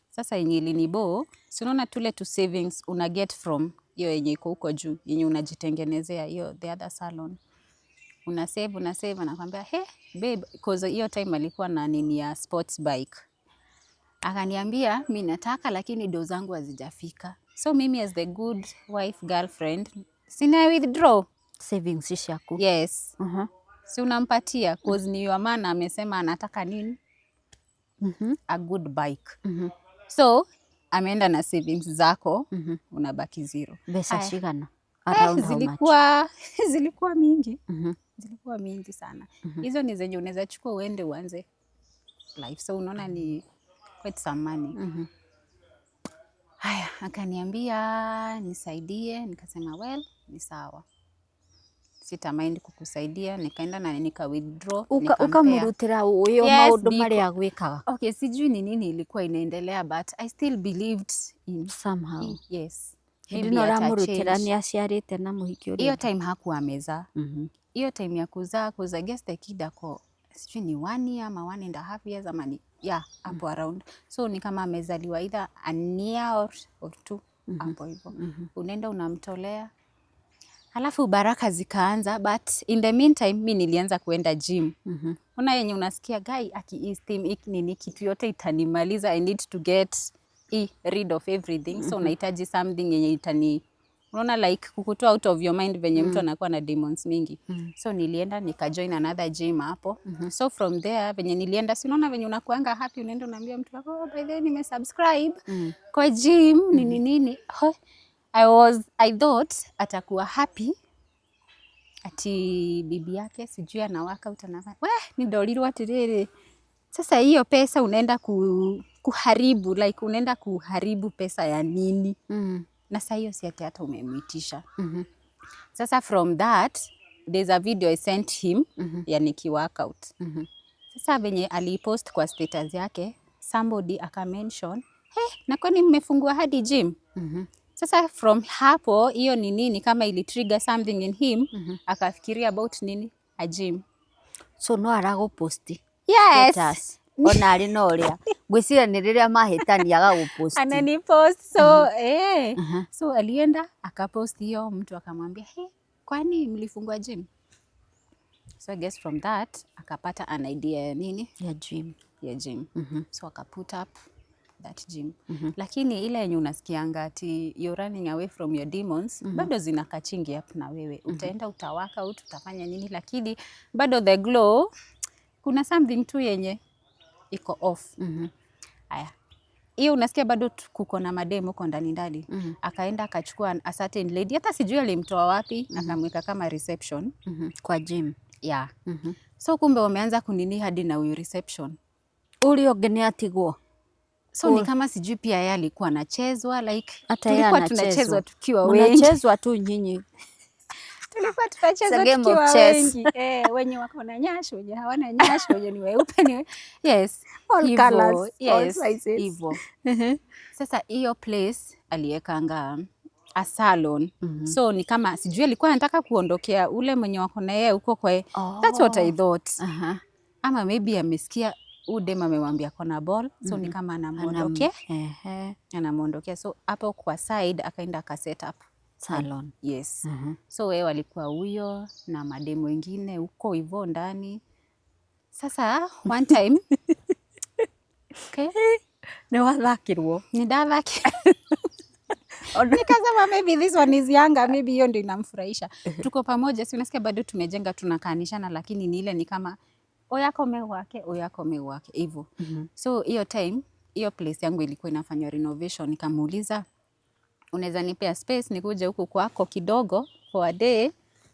Sasa yenye ilinibo, si unaona tule tu savings una get from hiyo yenye iko huko juu, yenye unajitengenezea hiyo the other salon. Una save, una save, anakwambia, "He babe," cause hiyo time alikuwa na nini ya sports bike. Akaniambia, "Mi nataka, lakini do zangu hazijafika." So mimi as the good wife, girlfriend, sina withdraw savings ciaku. Yes. Si unampatia, cause ni your man amesema anataka nini? A good bike. So ameenda na savings zako, unabaki zero. Mbeca Aya. cigana? Eh, Around how much? Zilikuwa mingi. Zilikuwa mingi sana. Hizo ni zenye unaweza chukua uende uanze life. So unaona ni quite some money. Haya, akaniambia nisaidie, nikasema well, ni sawa, sita mind kukusaidia. Nikaenda na nika withdraw, nikampea. Ukamurutira ũyo Yes, maũndũ marĩa gwĩkaga. Okay, sijui ni nini ilikuwa inaendelea, but I still believed in somehow. Yes. Hĩndĩ Maybe ĩno ata ũramũrutĩra change. nĩ aciarĩte na mũhiki ũrĩa Hiyo ũngĩ? Time hakuwa amezaa. Hiyo time ya kuzaa, cause I guess the kid ako sijui ni 1 year ama 1.5 years ama ni, yeah, hapo around. So ni kama amezaliwa either a year or two hapo hivyo. Unaenda unamtolea, halafu baraka zikaanza. But in the meantime mi nilianza kuenda gym. Una yenye unasikia guy aki steam iki nini, kitu yote itanimaliza, I need to get rid of everything. So unahitaji something yenye itani, unaona, like kukutoa out of your mind venye mtu anakuwa na demons mingi. So nilienda nikajoin another gym hapo. So from there venye nilienda, si unaona venye unakuanga happy, unaenda unaambia mtu wako, "Oh, by the way nimesubscribe kwa gym," nini nini. Ho, I thought atakuwa happy ati bibi yake sijui ana workout anafanya. We, ndorirwo atiriri, sasa hiyo pesa unaenda kuharibu, like unaenda kuharibu pesa ya nini? Na saa hiyo si ati hata umemwitisha. Sasa from that there's a video I sent him ya niki workout. Sasa venye alipost kwa status yake, somebody akamention, "Hey, na kwani mmefungua hadi gym?" Sasa from hapo hiyo ni nini, kama ili trigger something in him. Akafikiria about nini, a gym. So no aragũposti Yes. status ona arĩ na ũrĩa ngwĩciria nĩ rĩrĩa mahĩtania agagũposti. Ananipost. So so alienda akapost hiyo, mtu akamwambia, "Hey, kwani mlifungua gym?" So I guess from that akapata an idea ya nini? Ya gym. Ya gym. So akaput up that gym. Lakini ile yenye unasikianga ati you're running away from your demons, bado zina catching up na wewe. Utaenda utawork out, utafanya nini, lakini bado the glow, kuna something tu yenye iko off. Aya, hiyo unasikia bado kuko na mademu huko ndani ndani. Akaenda akachukua a certain lady, hata sijui alimtoa wapi, akamweka kama reception. Kwa gym. Yeah. So kumbe wameanza kunini hadi na huyu reception. Ũrĩa ũngĩ nĩ atigwo. So ni kama sijui pia yeye alikuwa anachezwa, like Hata yeye tulikuwa anachezwa. tunachezwa tukiwa wengi. Mnachezwa tu nyinyi. Tulikuwa tunachezwa It's a game of tukiwa chess. wengi, eh, wenye wako na nyash, wenye hawana nyash, wenye ni weupe yes, All hivo, colours, all yes, sizes. Hivo. Sasa hiyo place aliekanga a salon. So ni kama sijui alikuwa anataka kuondokea ule mwenye wako na yeye huko kwa. That's what I thought. Ama maybe amesikia huyu dem amemwambia kona ball, so ni kama anamwondokea, anamwondokea. So hapo kwa side akaenda aka set up Salon. Yes. So wewe walikuwa huyo na mademu wengine huko hivyo ndani. Sasa one time, okay, Nĩ wathakirwo. Nidathaki, nikasema maybe this one is younger, maybe hiyo ndio inamfurahisha. Tuko pamoja, si unasikia bado tumejenga, tunakaanishana, lakini ni ile ni kama oyako wake oyako wake hivyo. So hiyo time hiyo place yangu ilikuwa inafanywa renovation, nikamuuliza, "Unaweza nipea space nikuje huku kwako kidogo for a day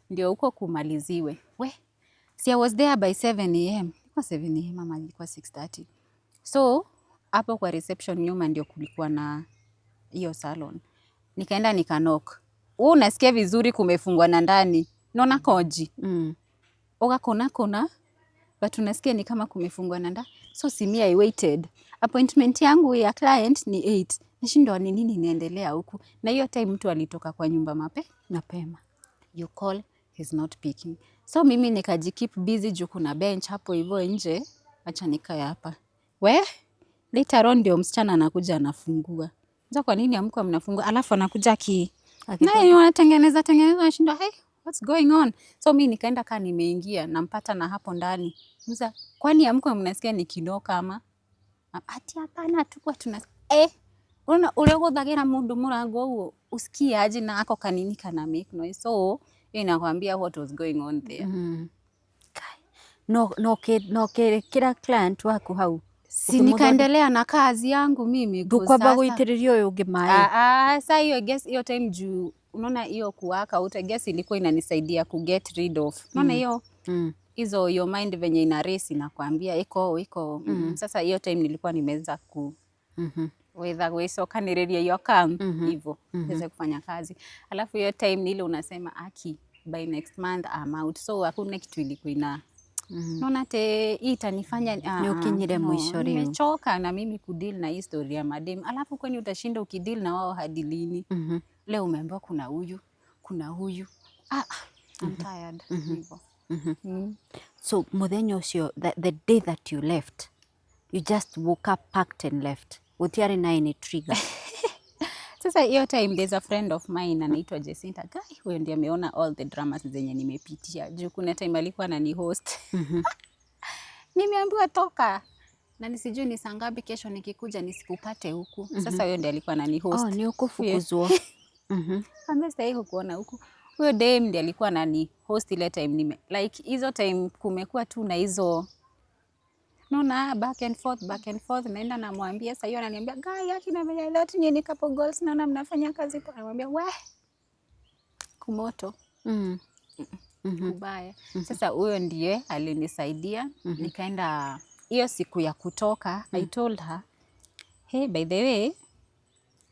ndio huko kumaliziwe?" We, si I was there by 7 a.m. Ilikuwa 7 a.m. ama ilikuwa 6:30. So hapo kwa reception nyuma ndio kulikuwa na hiyo salon. Nikaenda nikaknock. Wewe unasikia vizuri kumefungwa na ndani. Naona koji. Ugakona kona, but unasikia ni kama kumefungwa na ndani. So si me, I waited. Appointment yangu ya client ni 8. Nashindwa ni nini inaendelea huku. Na hiyo time mtu alitoka kwa nyumba Mapema. You call, he's not picking. So mimi nikajikeep busy juu kuna bench hapo hivyo nje, acha nikae hapa. We, later on ndio msichana anakuja anafungua. Sasa kwa nini amko mnafungua? Alafu anakuja ki naye wanatengeneza tengeneza, nashindwa, hey, what's going on? So mi nikaenda kaa nimeingia nampata na hapo ndani. Muza, "Kwani amko mnasikia nikiknock ama?" Ati hapana, tukwa tuna unaona uria guthagira mundu murango uguo usikie aje na ako kanini kana make noise. So hiyo inakwambia what was going on there. Kai. No kira client waku hau. Si nikaendelea na kazi yangu mimi. Ndukwamba Sasa guitiriria uyu ungi maĩ. Ah, ah, saa hiyo I guess hiyo time juu unaona hiyo kuwork out, I guess ilikuwa inanisaidia ku get rid of, unaona hiyo. Hizo your mind venye ina race inakwambia iko iko. Sasa hiyo time nilikuwa nimeweza ku wetha gwicokanĩrĩria iyo calm hivyo niweze kufanya kazi. Alafu hiyo time ni ile unasema, "Aki, by next month I'm out," so hakuna kitu ilikuwa ina naona te hii itanifanya, ah, Nĩ ũkinyire no, mũico rĩu. Nimechoka na mimi kudeal na hii story ya madem. Alafu kwani utashinda ukideal na wao hadi lini? Leo umeambiwa kuna huyu, kuna huyu, ah, ah, I'm tired hivyo. So muthenya ũcio, the day that you left, you just woke up, packed and left, gũtiarĩ na any trigger? Sasa hiyo time there's a friend of mine anaitwa Jacinta. Guy, huyo ndiye ameona all the dramas zenye nimepitia. Juu kuna time alikuwa anani host. Nimeambiwa toka. Na nisijui ni saa ngapi kesho nikikuja nisikupate huku. Sasa huyo ndiye alikuwa anani host. Oh, nĩ ũkũbukuzwo. Kaambia sitaki kukuona huku. Huyo dem ndiye alikuwa anani host ile time nime like hizo time kumekuwa tu na hizo, naona back and forth, back and forth, naenda namwambia. Sasa hiyo ananiambia, "Guy, yaki na venye I thought nyinyi ni couple goals, naona mnafanya kazi poa." Namwambia, "We, kumoto, kubaya." Sasa huyo ndiye alinisaidia nikaenda. Hiyo siku ya kutoka, I told her, "Hey, by the way,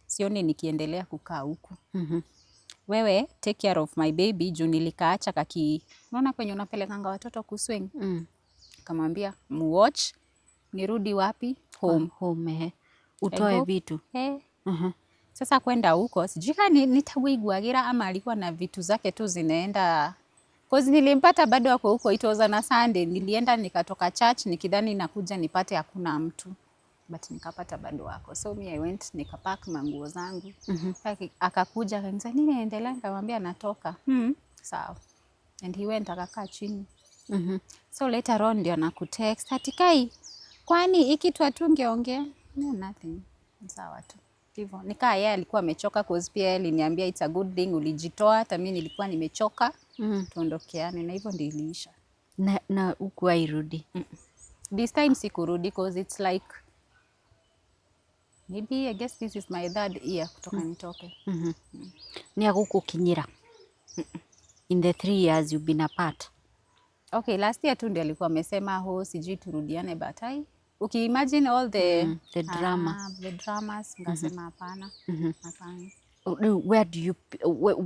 sioni nikiendelea kukaa huku. Wewe take care of my baby," juu nilikaacha kaki, unaona kwenye unapelekanga watoto kuswing. Kamwambia muwatch, nirudi wapi? Home. Home, ehe. Utoe Ego. vitu. Eh. Sasa kwenda huko sijui kama nitaguiguagira ama alikuwa na vitu zake tu zinaenda, 'cause nilimpata bado ako huko. It was on a Sunday. Nilienda nikatoka church nikidhani nakuja nipate hakuna mtu, but nikapata bado wako. So me, I went nikapack manguo zangu. Akakuja akaniuliza, "Nini naendelea?" Nikamwambia natoka. Sawa. And he went akakaa chini. So later on ndio anakutext ati, "Kai, kwani hiki kitu hatungeongea?" No, nothing. Sawa tu. Hivyo. Nikaa yeye alikuwa amechoka, 'cause pia yeye aliniambia, "It's a good thing ulijitoa, hata mimi nilikuwa nimechoka. Tuondokeane," na hivyo ndio iliisha. Na hukuwahi? This time sikurudi, 'cause it's like maybe, I guess this is my third year kutoka nitoke. Nĩ agũkũkinyĩra in the 3 years you've been apart? Okay, last year tu ndio alikuwa amesema ho sijui turudiane, but I ukiimagine all the The drama. Ah, the dramas, nikasema hapana. Hapana. Rĩu where do you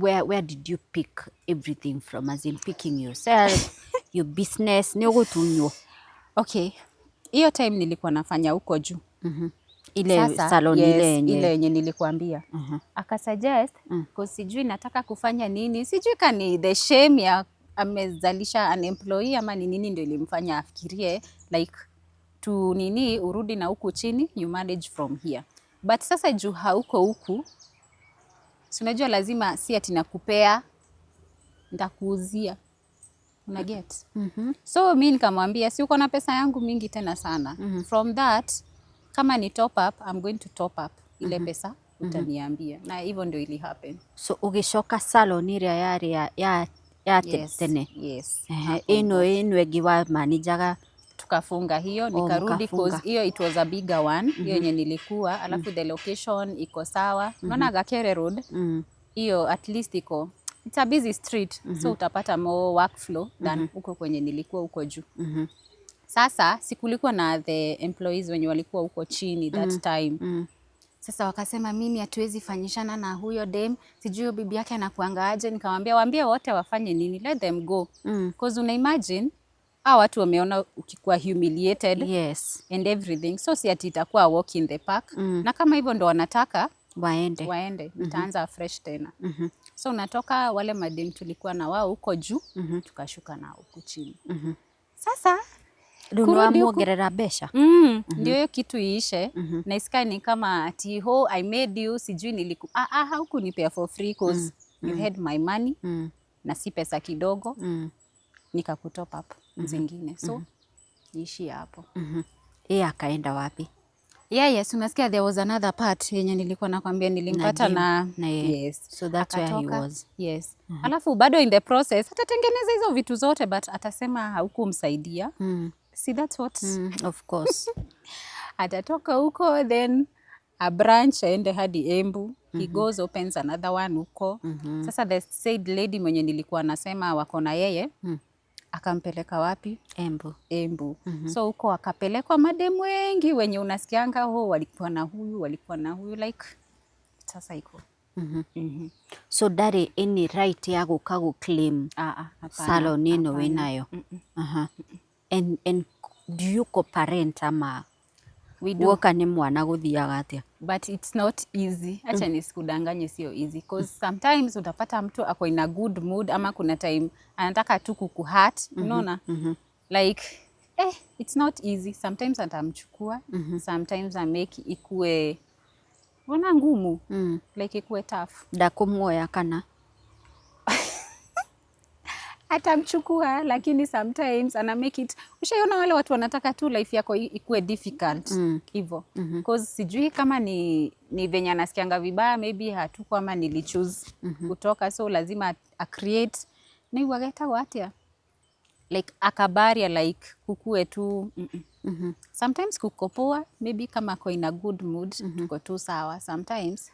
where did you pick everything from, as in picking yourself, your business, nĩ ũgũtunywo? Okay. Hiyo time nilikuwa nafanya huko juu. Ile Sasa, salon yes, ile yenye ile yenye nilikuambia. Akasuggest, cause sijui nataka kufanya nini, sijui kani the shame ya amezalisha an employee ama ni nini ndio ilimfanya afikirie like tu nini, urudi na huku chini, you manage from here. But sasa juu hauko huku, si unajua lazima, si ati nakupea, nitakuuzia, una get? So mi nikamwambia, "Si uko na pesa yangu mingi tena sana? From that, kama ni top up, I'm going to top up ile pesa utaniambia." Na hivyo ndio ili happen. So ũgĩcoka salon ĩrĩa yarĩ ya Yes, tene? Yes. Ehe, ĩno ĩngĩ wa manijaga? Tukafunga hiyo. Oh, Nikarudi mkafunga. 'cause hiyo it was a bigger one, hiyo yenye nilikuwa. Alafu the location iko sawa, unaona Gakere Road? Hiyo at least iko, it's a busy street, so utapata more workflow than huko kwenye nilikuwa huko juu. Sasa sikulikuwa na the employees wenye walikuwa huko chini that time. Sasa wakasema, "Mimi hatuwezi fanyishana na huyo dem, sijui huyo bibi yake anakuanga aje." Nikamwambia, "Waambie wote wafanye nini, let them go." 'Cause una imagine hao watu wameona ukikuwa humiliated and everything, so si ati itakuwa walk in the park. Na kama hivyo ndo wanataka, waende. Waende, nitaanza fresh tena. So unatoka, wale madem tulikuwa na wao huko juu, tukashuka nao huku chini. Sasa Rĩu kurudi huku nĩwamuongerera mbeca? Ndio hiyo kitu iishe na isikae ni kama ati, "Ho, I made you," sijui niliku, ah, ah, haukunipea for free, 'cause you had my money na si pesa kidogo. Nikakutop up zingine, so niishie hapo. Yeye akaenda wapi? Yeah, yes, unasikia there was another part yenye nilikuwa nakwambia nilimpata Jim, na, na yeye. Yes. So that's where he Akatoka. was. Yes. Alafu bado in the process atatengeneza hizo vitu zote, but atasema haukumsaidia. See, that's what Of course. Atatoka huko, then a branch aende hadi Embu. He goes, opens another one huko. Sasa the said lady mwenye nilikuwa nasema wako na yeye. Akampeleka wapi? Embu. Embu. So huko akapelekwa mademu wengi wenye unasikianga, oh, walikuwa na huyu, walikuwa na huyu, like sasa iko. So ndarĩ any right ya gũka gũ claim Ah, ah, hapana, salon ĩno hapana. wĩnayo? Aha. And do you co-parent ama We do. guoka nĩ mwana gũthiaga atĩa? But it's not easy, acha nisikudanganye, sio easy, cause sometimes utapata mtu ako in a good mood ama kuna time anataka tu kukuhurt, unaona, like it's not easy. Sometimes atamchukua, sometimes amake ikue ona ngumu, like ikue tough. Ndakũmuoya kana? Atamchukua, lakini sometimes ana make it, ushaiona wale watu wanataka tu life yako ikuwe difficult hivo, cause sijui kama ni venye anasikianga vibaya, maybe hatuko ama nilichoose kutoka, so lazima a create nĩiguagetagwo atĩa, like akabaria, like kukue tu Sometimes kuko poa, maybe kama ako in a good mood, tuko tu sawa. Sometimes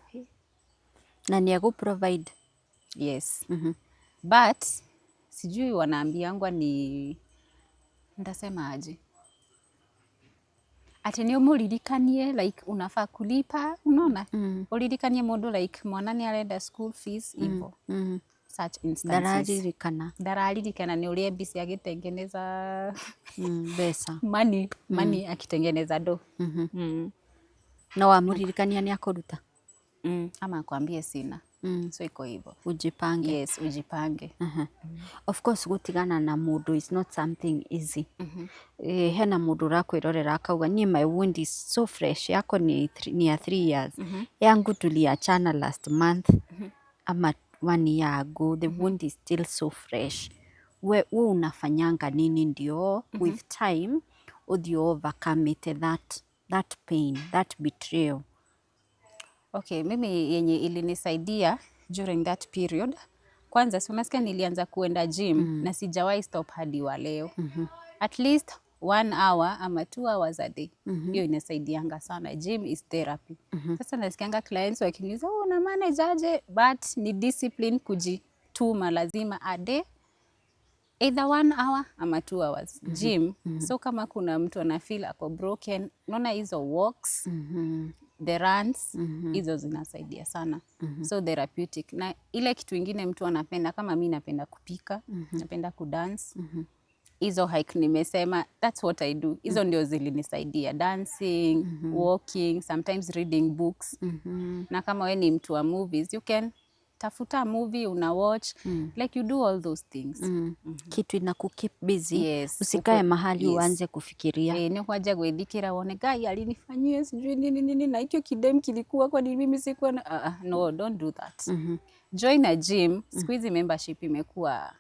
Na nĩ egũ provide? Yes, but sijui wanaambiangwa ni ndasema aje, ati nĩ ũmũririkanie, like unafaa kulipa, unaona, ũririkanie mũndũ like mwana nĩ arenda school fees hivo, such instances. Ndararirikana. Ndararirikana nĩ ũrĩa busy agĩtengeneza Mbeca. Money, money, akitengeneza do. No wamũririkania nĩ akũruta. Ama akwambie sina. So iko hivyo. Ujipange. Yes, ujipange. Of course gũtigana na mũndũ is not something easy. Hena mũndũ ũrakwĩrorera akauga, "Niĩ my wound is so fresh, yako ni ya 3 years, yangu tuliachana last month ama one year ago, the wound is still so fresh." We unafanyanga nini ndio with time ũthiĩ overcome that pain, that betrayal? Okay, mimi yenye ilinisaidia during that period, kwanza si unasikia nilianza kuenda gym na sijawahi stop hadi wa leo. At least one hour ama 2 hours a day. Hiyo inasaidianga sana. Gym is therapy. Sasa nasikianga clients wakiniuliza, "Oh, una manage aje?" But ni discipline, kujituma, lazima a day either one hour ama 2 hours gym. So kama kuna mtu ana feel ako broken, unaona hizo walks, the runs, hizo zinasaidia sana, so therapeutic. Na ile kitu ingine mtu anapenda, kama mi napenda kupika, napenda kudance, hizo hike nimesema, that's what I do. Hizo ndio zilinisaidia: dancing, walking, sometimes reading books. Na kama we ni mtu wa movies, you can tafuta movie una watch, like you do all those things. Kitu ina kukeep busy. Yes, usikae mahali uanze kufikiria. Eh, nĩ kwanja gwĩthikĩra wone Ngai alinifanyia sijui nini nini na hicho kidem kilikuwa, kwani mimi sikuwa na no, don't do that. Join a gym. Siku hizi membership imekuwa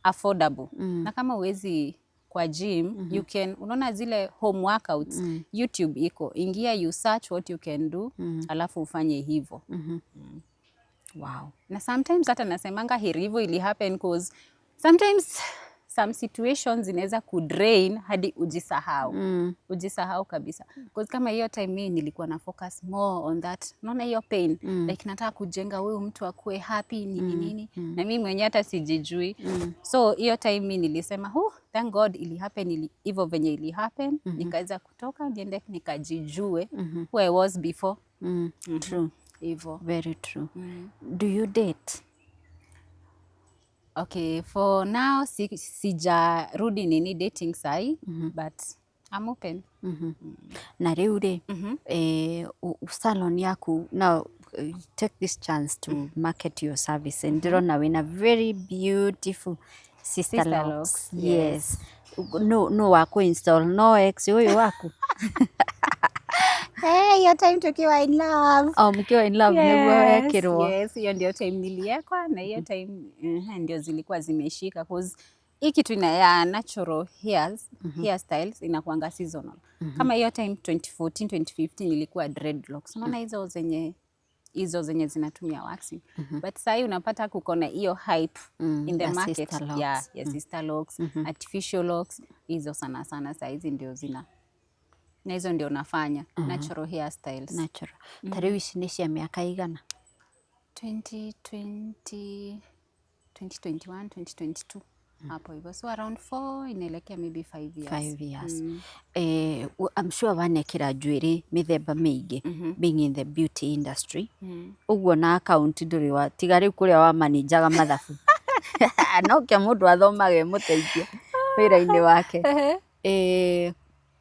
affordable, na kama uwezi kwa gym, you can, unaona zile home workouts, YouTube iko, ingia, you search what you can do, alafu ufanye hivyo. Na sometimes hata nasemanga heri hivyo ili happen, cause sometimes some situations zinaweza kudrain hadi ujisahau, ujisahau kabisa, cause kama hiyo time mimi nilikuwa na focus more on that, naona hiyo pain, like nataka kujenga huyu mtu akuwe happy, nini nini, na mimi mwenyewe hata sijijui. So hiyo time mimi nilisema, "Oh, thank God ili happen hivyo venye ili happen," nikaweza kutoka niende nikajijue who I was before. True. Hivyo. Very true. Do you date? Okay, for now sijarudi nini dating sahi, but I'm open. Na rĩu rĩ, salon yaku now, take this chance to market your service, and ndĩrona wĩna very beautiful sister, Sister locks. Locks. Yes. No waku install no ex ũyũ waku? Hey, hiyo time tukiwa in love. O mkiwa in love nĩguo wekĩrwo? Yes, hiyo ndio time niliekwa, na hiyo time ndio zilikuwa zimeshika, cause hii kitu ina ya natural hairs, hairstyles inakuanga seasonal. Kama hiyo time 2014 2015 ilikuwa dreadlocks. Unaona hizo zenye zinatumia waxing. But sasa unapata kuko na hiyo hype in the ya market sister locks. Ya sister locks, artificial locks, hizo sana sana saa hizi ndio zina, na hizo ndio nafanya natural hairstyles. Natural. Ta rĩu ici nĩ cia mĩaka igana? 2020, 2021, 2022. Hapo hivyo, so around 4 inaelekea maybe 5 years. 5 years. I'm sure wanekĩra njuĩrĩ mĩthemba mĩingĩ, being in the beauty industry. Ũguo na account ndũrĩ wa tiga rĩu kũrĩa wa manĩnjaga mathabu, no kĩa mũndũ athomaga ĩmũteithie wĩra-inĩ wake.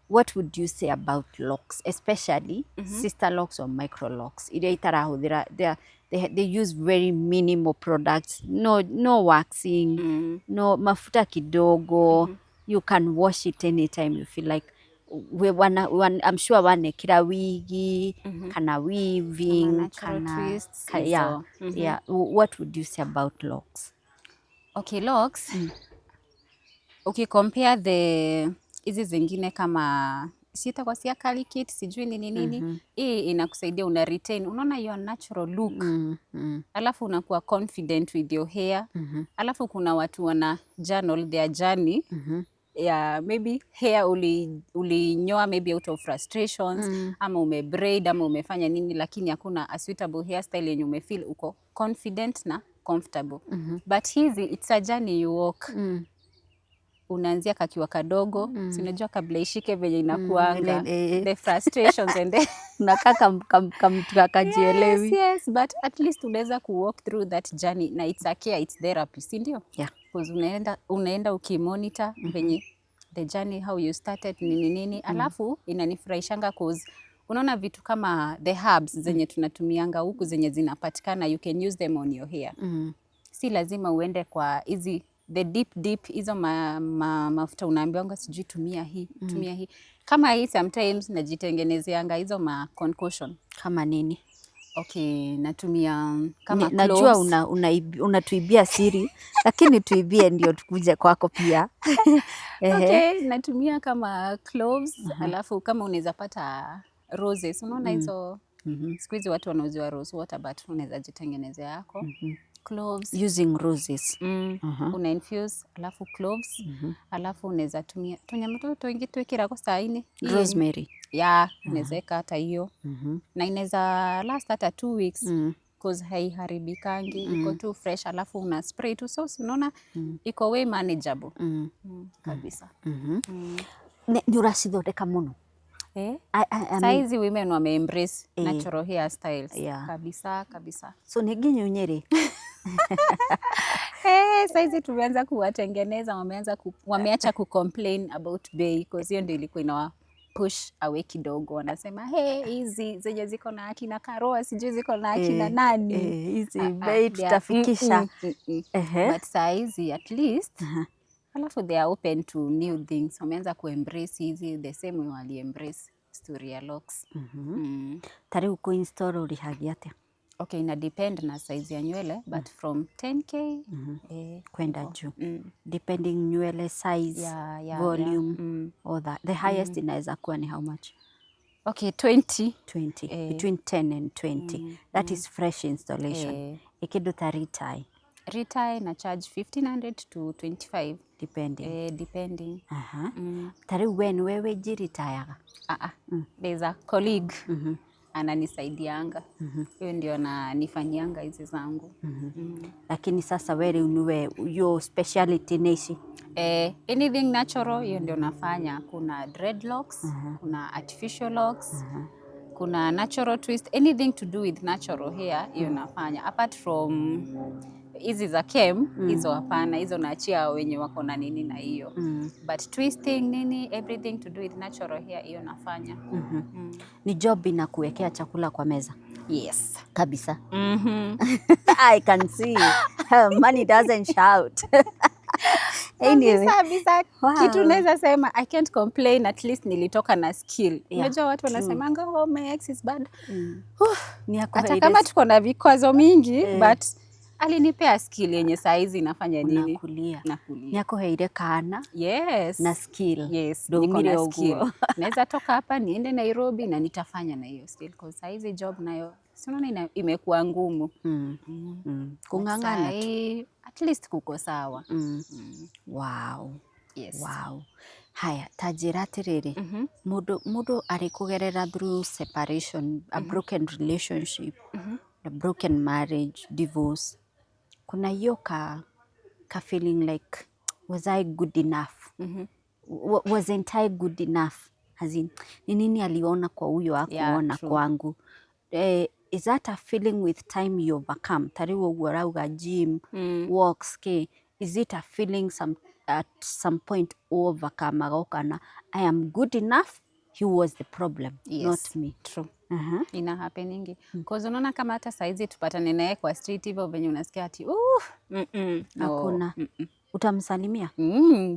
What would you say about locks, especially sister locks or micro locks iria itarahũthĩra, they use very minimal products, no waxing, no mafuta kidogo, you can wash it anytime you feel like? We wana, wan, I'm sure wanekĩra wigi kana weaving Ama natural kana twists, ka, yeah, hizo. Yeah. What would you say about locks? Okay, locks, ukicompare the hizi zingine kama siitakuwa sia curly kit, sijui nini nini, hii inakusaidia una retain, unaona, your natural look. Alafu unakuwa confident with your hair. Alafu kuna watu wana journal their journey ya maybe hair ulinyoa maybe out of frustrations, ama umebraid ama umefanya nini, lakini hakuna a suitable hairstyle yenye umefeel uko confident na comfortable. But hizi, it's a journey you walk. Unaanzia kakiwa kadogo, si unajua kabla ishike venye inakuanga, Vile, the frustrations and the unakaa kamtu akajielewi. Yes, but at least unaweza kuwalk through that journey, na it's a care, it's therapy, si ndio? Yeah. 'Cause unaenda ukimonitor venye the journey, how you started, nini nini. Alafu inanifurahishanga 'cause unaona vitu kama the herbs zenye tunatumianga huku, zenye zinapatikana, you can use them on your hair. Si lazima uende kwa hizi the deep deep hizo mafuta unaambiwanga sijui tumia hii, tumia hii. Kama hii, sometimes najitengenezeanga hizo ma concoction. Kama nini? Okay, natumia kama Najua cloves. Unatuibia siri, lakini tuibie ndio tukuje kwako pia. Ehe. Okay, natumia kama cloves, alafu kama unaweza pata roses, unaona hizo siku hizi watu wanauziwa rose water, but unaweza jitengenezea yako. Cloves. Using roses. Una infuse, alafu cloves, alafu unaweza tumia tunyama tu twingi twikiragwo cai-inĩ. Hii Rosemary. Ya, unaweza weka hata hiyo na inaweza last hata 2 weeks 'cause haiharibikangi, iko tu fresh. Alafu una spray tu, so si unaona iko way manageable. Kabisa. Nĩ ũracithondeka mũno? Eh? I mean, Saizi women wame embrace natural hairstyles. Kabisa kabisa. So nĩ nginyu Nyĩrĩ? Eh, saizi tumeanza kuwatengeneza, wameacha kucomplain about bei, 'cause hiyo ndio ilikuwa inawa push away kidogo. Wanasema, "Hey, hizi zenye ziko na akina Karoa, sijui ziko na akina nani." Hizi Ah, ah, bei tutafikisha. But saizi at least, alafu they are open to new things. Wameanza kuembrace hizi the same way wali embrace story ya locks. Ta rĩu kũinstall ũrĩhagia atĩa? Okay, ina depend na size ya nywele, but from 10K Kwenda hivyo. Juu. Depending nywele size, volume, all that. The highest inaweza kuwa ni how much? Okay, 20. 20. Eh. Between 10 and 20. That is fresh installation. Eh. Ĩkĩndũ ta retie? Retie na charge 1500 to 25. Depending. Eh, depending. Aha. Ta rĩu we nĩwe wĩnjiritayaga? Ah, ah. There's a colleague ananisaidianga. Huyo ndio ananifanyianga hizi zangu. Lakini sasa we rĩu nĩwe, your speciality nĩ ici? Eh, anything natural, hiyo ndio nafanya. Kuna dreadlocks, kuna artificial locks, kuna natural twist, anything to do with natural hair, hiyo nafanya. Apart from hizi za chem, hizo hapana, hizo naachia wenye wako na nini na hiyo. But twisting nini, everything to do with natural hair, hiyo nafanya. Ni job inakuwekea chakula kwa meza? Yes. Kabisa. I can see. Money doesn't shout. Anyway. Kabisa, kabisa. Wow. Kitu naweza sema, I can't complain, at least nilitoka na skill. Unajua watu true. wanasemanga, "Oh, my ex is bad." Ni Hata akuheire kama tuko na vikwazo mingi, but alinipea skill yenye saa hizi inafanya nini? Unakulia. Nakulia. Nĩ akũheire kana Yes. na skill. Yes, niko Ndũmire na skill. ũguo. Naweza toka hapa niende Nairobi na nitafanya na hiyo skill, 'cause saa hizi job nayo si unaona imekuwa ngumu. But Kung'ang'ana tu. saa at least kuko sawa. Wow. Yes. Wow. Haya, ta njĩra atĩrĩrĩ, mũndũ arĩ kũgerera through separation, a broken relationship, a broken marriage, divorce, kuna hiyo ka feeling like Was I good enough? Wasn't I good enough? As in, ni nini aliona kwa huyo hakuona kwangu? Is that a feeling with time you overcome? Ta rĩu ũguo ũrauga gym, walks, ke is it a feeling at some point overcome agokana, I am good enough, he was the problem, Yes. not me? True. Ina happeningi. 'Cause unaona kama hata saizi tupatane naye kwa street hivyo venye unasikia ati no. Hakuna. Utamsalimia?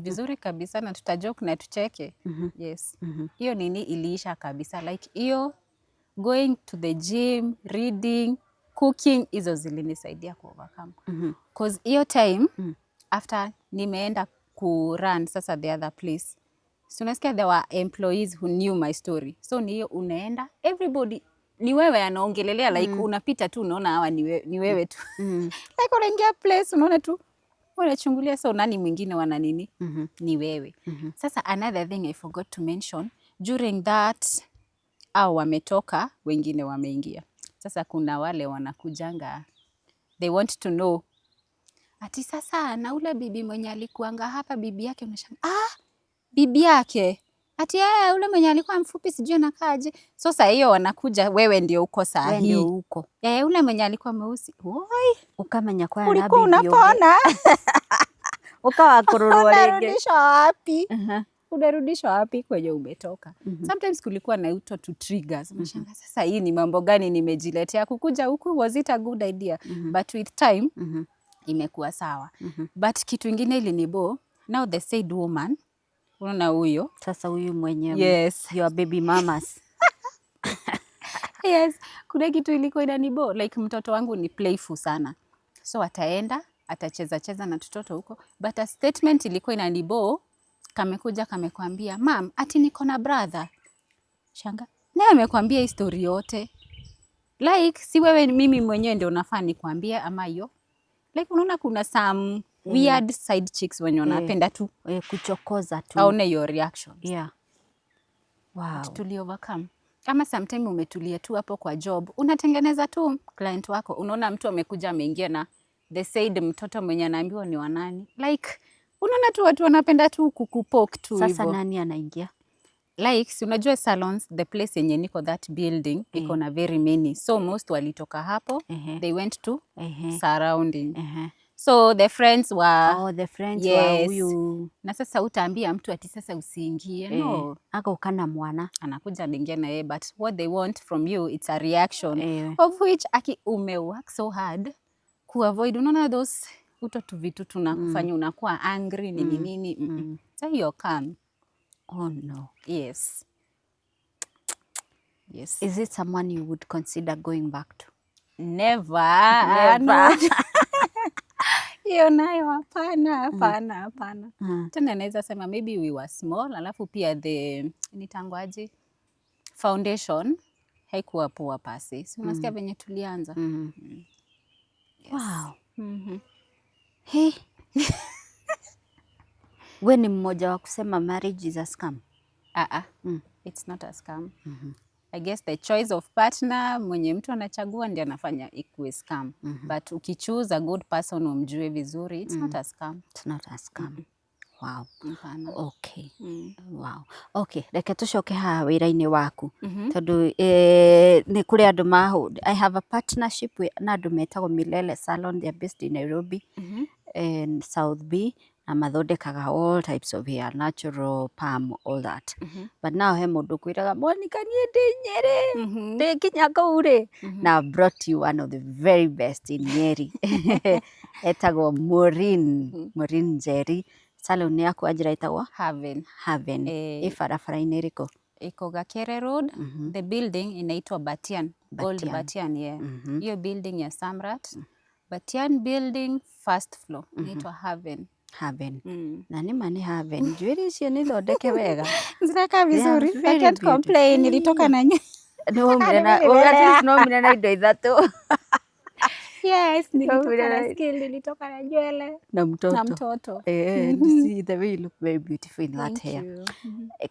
Vizuri kabisa na tutajoke na tucheke. Yes. Hiyo nini iliisha kabisa, like hiyo going to the gym, reading, cooking, hizo zilinisaidia ku overcome. 'Cause hiyo time after nimeenda ku run sasa the other place, so unasikia there were employees who knew my story, so ni hiyo unaenda, everybody ni wewe anaongelelea, like unapita tu unaona hawa ni wewe tu, like unaingia place unaona tu unachungulia, so nani mwingine wana nini, ni wewe. Sasa another thing I forgot to mention during that, au wametoka, wengine wameingia, sasa kuna wale wanakujanga, they want to know ati sasa na ule bibi mwenye alikuanga hapa, bibi yake. Unashanga, ah, bibi yake ati ule mwenye alikuwa mfupi, sijui anakaaje. So saa hiyo wanakuja, wewe ndio uko saa We ndio hii uko. Eh, ule mwenye alikuwa mweusi. Oi, ukamenya kwa na ulikuwa bibi ũngĩ. unapona. Ukawakururwo rĩngĩ. Unarudishwa wapi? Unarudishwa wapi kwenye umetoka? Sometimes kulikuwa na uto to triggers. Unashangaa sasa hii ni mambo gani nimejiletea kukuja huku, was it a good idea? But with time imekuwa sawa. But kitu ingine ilinibore, now the said woman, unaona huyo Sasa huyu mwenye Yes. your baby mamas. Yes, kuna kitu ilikuwa inanibore, like mtoto wangu ni playful sana, so ataenda atacheza cheza na tutoto huko, but a statement ilikuwa inanibore, kamekuja kamekwambia, "Mam, ati niko na brother." Shanga naye amekwambia hii story yote, like si wewe, mimi mwenyewe ndio unafaa nikwambie ama hiyo, like unaona kuna some weird side chicks wenye wanapenda tu Eh, kuchokoza tu. aone your reaction. Yeah. Wow. Tuli overcome. Ama sometime umetulia tu hapo kwa job, unatengeneza tu client wako, unaona mtu amekuja ameingia na the said mtoto mwenye anaambiwa ni wanani, like unaona tu watu wanapenda tu kukupoke tu Sasa hivyo. nani anaingia? Like si unajua salons, the place yenye niko, that building iko na very many, so most walitoka hapo, they went to surrounding, so the friends were Oh, the friends wa Yes. huyu. Na sasa utaambia mtu ati sasa usiingie? No. Agoka na mwana. Anakuja anaingia na yeye, but what they want from you, it's a reaction, of which aki umework so hard kuavoid. Unaona those uto tu vitu tunakufanya unakuwa angry, nini nini. So you're calm. Oh no. Yes. Is it someone you would consider going back to? Never. Never. No. Hiyo nayo hapana, hapana, hapana. Tena naweza sema maybe we were small, alafu pia the nitangwaje, foundation haikuwa poa pasi, si unasikia venye tulianza. Yes. Wow. Hey. We ni mmoja wa kusema marriage is a scam. Ah, ah. It's not a scam. I guess the choice of partner mwenye mtu anachagua ndiye anafanya ikuwe scam. But ukichoose a good person, umjue vizuri, it's not a scam. It's not a scam. Wow. Hapana. Okay. Wow. Okay, reke tucoke haha wĩra-inĩ waku, tondũ nĩ kũrĩ andũ mahũ I have a partnership with, na andũ metagwo Milele Salon. They are based in Nairobi and South B, na mathondekaga all types of hair, natural, perm, all that. But now he mũndũ kwĩraga, "Monica, niĩ ndĩ Nyĩrĩ, ndĩ nginya kũu rĩ." Na I've brought you one of the very best in Nyeri, etagwo Maureen Njeri. Salon yaku anjĩra ĩtagwo? Haven. Haven. Eh. Ĩ barabara-inĩ ĩrĩkũ? Iko Gakere Road. The building inaitwa Batian. Gold Batian. Batian, yeah. Hiyo building ya Samrat. Batian building, first floor. Inaitwa Haven. Haven. Na nĩma nĩ Haven, njuĩrĩ icio nĩ thondeke wega. Zinakaa They are vizuri. I very can't beautiful. complain. Nilitoka na Nĩ waumire na, at least nĩ waumire na indo ithatũ. Yes, nilitoka Waumire na na skill, nilitoka na nywele na mtoto. Na mtoto. Eh, you see the way you look very beautiful in that Thank hair. you.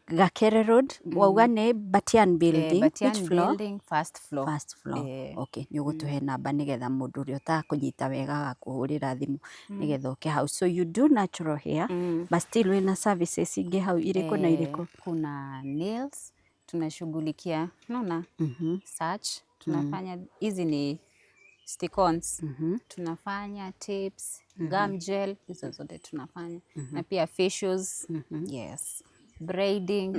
Gakere Road, wauga nĩ Batian building, Batian which floor? Building, first floor. First floor. Eh. Okay, nĩ ũgũtũhe namba nĩgetha mũndũ ũrĩa ũtakũnyita wega agakũhũrĩra thimũ nĩgetha ũke hau. So you do natural hair, but still wĩna services ingĩ hau irĩkũ na irĩkũ? Kuna nails tunashughulikia, naona search tunafanya, hizi ni stick-ons, tunafanya tips, gum gel, hizo zote tunafanya, na pia facials, yes, braiding.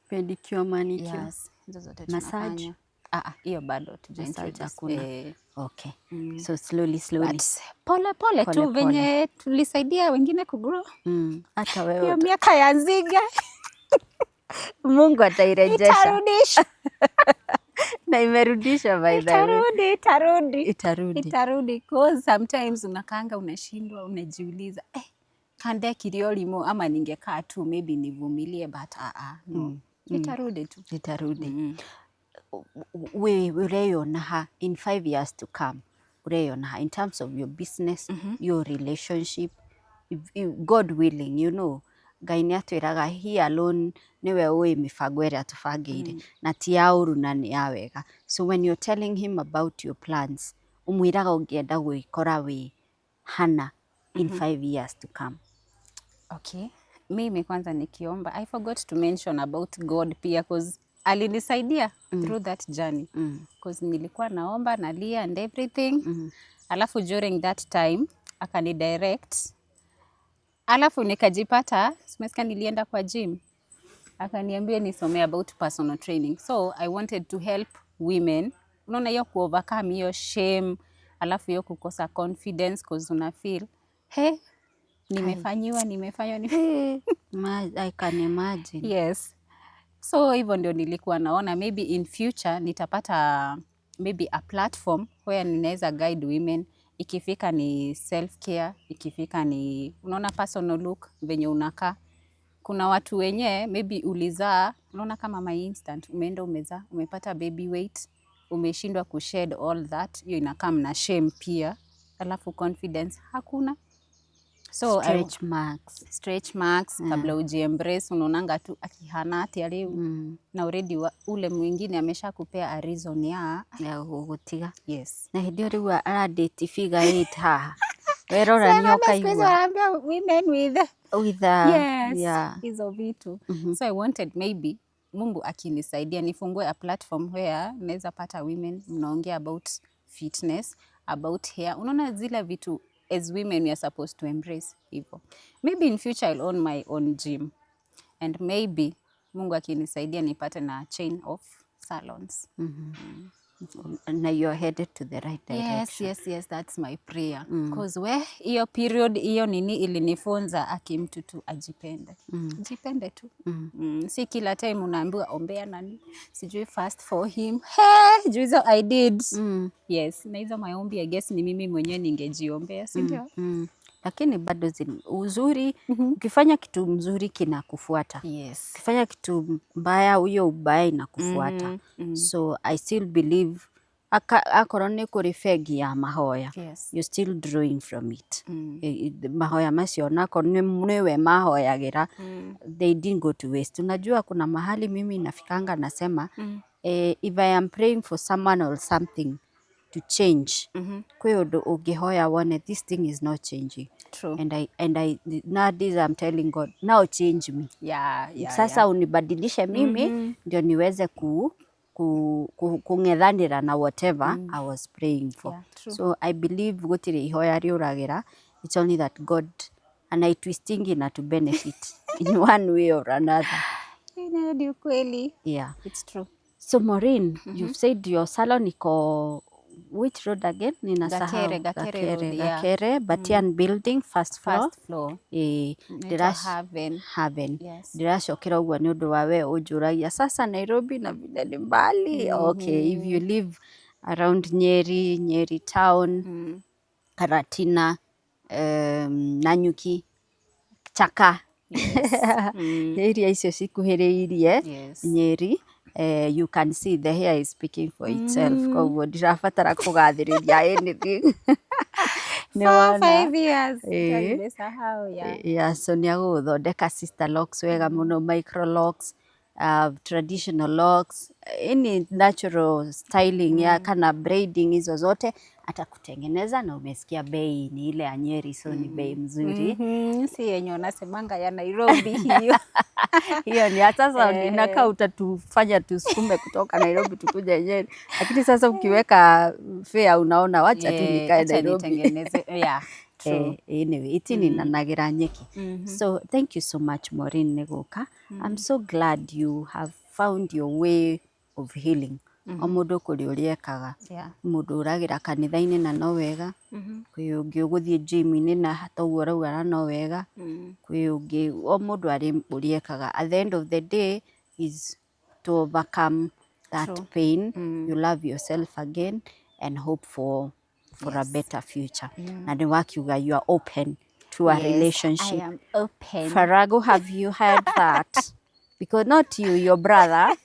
Pedicure, manicure. Yes, hizo zote Massage? tunafanya. Ah, ah, hiyo bado tuja Massage introduce. hakuna. Eh, Okay. So slowly slowly. But pole pole Pole tu pole. venye tulisaidia wengine kugrow Hata wewe hiyo miaka ya nzige. Mungu atairejesha. Itarudisha. Na imerudisha, by the way. Itarudi, itarudi. Itarudi. Itarudi, 'cause sometimes unakaanga, unashindwa, unajiuliza, eh, kandekire ũrimũ ama ningekaa tu maybe nivumilie, but ah, ah, no, itarudi tu. Itarudi. We ureyona ha in 5 years to come? Ureyona ha in terms of your business, your relationship? If God willing, Ngai nĩ atwĩraga he alone nĩwe ũĩ mĩbango ĩrĩa atũbangĩire, na ti ya ũru na nĩ ya wega. So when you're telling him about your plans, ũmwĩraga ũngĩenda gwĩkora wĩ hana in 5 years to come? Okay, mimi kwanza nikiomba, I forgot to mention about God pia, 'cause alinisaidia through that journey, 'cause nilikuwa naomba, nalia and everything, alafu during that time akanidirect, alafu nikajipata, simesika, nilienda kwa gym, akaniambia nisomee about personal training. So I wanted to help women, unaona hiyo kuovercome hiyo shame, alafu hiyo kukosa confidence, 'cause una feel, he, nimefanyiwa, nimefanywa, nime I can imagine. Yes, so hivyo ndio nilikuwa naona maybe in future nitapata maybe a platform where ninaweza guide women, ikifika ni self care, ikifika ni, unaona, personal look, venye unakaa. Kuna watu wenye maybe ulizaa, unaona kama my instant, umeenda umezaa, umepata baby weight, umeshindwa kushed all that, hiyo inakaa na shame pia, alafu confidence hakuna. So Stretch marks. Stretch marks, kabla ujiembrace unaonanga tu akihana atia riu, na already ule mwingine ameshakupea a reason ya Ya gũgũtiga. Yes. Na hĩndĩ ĩyo rĩu aradate figure eight haha, werora nĩ ũkaigua. Wanaambia women with with a, yes, hizo vitu. So I wanted maybe Mungu akinisaidia nifungue a platform where naweza pata women, mnaongea about fitness, about hair, unaona zile vitu as women we are supposed to embrace hivyo. Maybe in future I'll own my own gym, and maybe Mungu akinisaidia nipate na chain of salons. Na you're headed to the right direction. Yes, that's my prayer. 'Cause we hiyo period, hiyo nini ilinifunza aki mtu tu ajipende. Jipende tu. Si kila time unaambiwa ombea nani, sijui fast for him. Hey, juu hizo I did. Yes, na hizo maombi, I guess ni mimi mwenyewe ningejiombea, si ndio? Mm. Lakini bado uzuri, ukifanya kitu mzuri kinakufuata. Ukifanya kitu mbaya, huyo ubaya inakufuata. So I still believe akorwo nĩ kũrĩ bengi ya mahoya, you're still drawing from it. Mahoya macio onakorwo nĩwe mahoyagĩra, they didn't go to waste. Unajua kuna mahali mimi nafikanga nasema, if I am praying for someone or something to change, kwĩ ũndũ ũngĩhoya wone this thing is not changing. True. And I nowadays I'm telling God, now change me. Sasa unibadilishe mimi ndio niweze kung'ethanĩra na whatever I was praying for. Yeah, true. So I believe gũtirĩ ihoya rĩũragĩra. It's only that God anaitwistingi na to benefit in one way or another. Hiyo ni ukweli. Yeah. It's true. So Maureen, you've said your salon iko which road again? Ninasahau. Gakere, Gakere Road, yeah. Gakere, Batian Building, first floor. First floor. Inaitwa Haven. Haven. Yes. Ndĩracokera ũguo nĩ ũndũ wa we ũnjũragia sasa Nairobi na vile ni mbali. Okay, if you live around Nyeri, Nyeri town, Karatina, Nanyuki, Chaka, area icio cikuhĩrĩirie Nyeri. You can see the hair is speaking for itself, koguo ndirabatara kũgathĩrĩria anything. Nĩ Four, wona? 5 years. Eh. Nimesahau, yeah. Yeah, so nĩ agũgũthondeka sister locks wega mũno, micro locks, traditional locks, any natural styling ya kana braiding, hizo zote atakutengeneza. Na umesikia bei ni ile ya Nyeri, so ni bei mzuri. Si yenye unasemanga ya Nairobi hiyo. Hiyo ni sasa inakaa utatufanya tusukume kutoka Nairobi tukuja Nyeri, lakini sasa ukiweka fare unaona wacha tu nikae Acha Nairobi. Nitengeneze. Yeah, true. Anyway, itininanagira nyeki. So thank you so much, Maureen, nĩ gũka. I'm so glad you have found your way of healing. O mũndũ kũrĩ ũrĩa ekaga. Mũndũ ũragĩra kanitha-inĩ na no wega, kwĩ ũngĩ ũgũthiĩ gym-inĩ na toguo ũrauga na no wega, kwĩ ũngĩ, o mũndũ arĩ ũrĩa ekaga. At the end of the day is to overcome that True. pain, you love yourself again and hope for a better future. Na nĩ wakiuga you are open to a Yes, relationship. I am open. Farago, have you heard that? Because not you, your brother.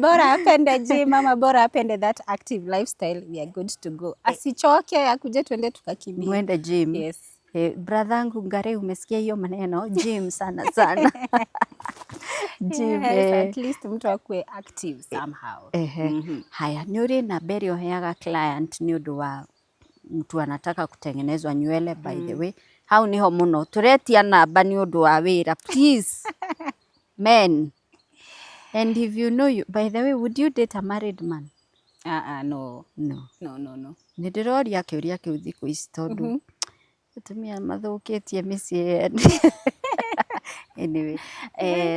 Bora apende gym ama bora apende that active lifestyle, we are good to go. Asichoke, akuje tuende tukakimbie. Mwende gym. Yes. Brother angu Ngare, umesikia hiyo maneno? Gym sana sana. Gym. Yes, eh. at least mtu akue active somehow. Ehe. Haya, nĩ ũrĩ namba ĩrĩa ũheaga client nĩ ũndũ wa mtu anataka kutengenezwa nywele? By the way, hau niho mũno tũretia namba nĩ ũndũ wa wĩra. Please, men, and if you know you, by the way, would you date a married man? No. No? No, no, no. Nĩ ndĩroria kĩũria kĩu thikũ ici tondũ atumia mathũkĩtie mĩciĩ yene. Anyway,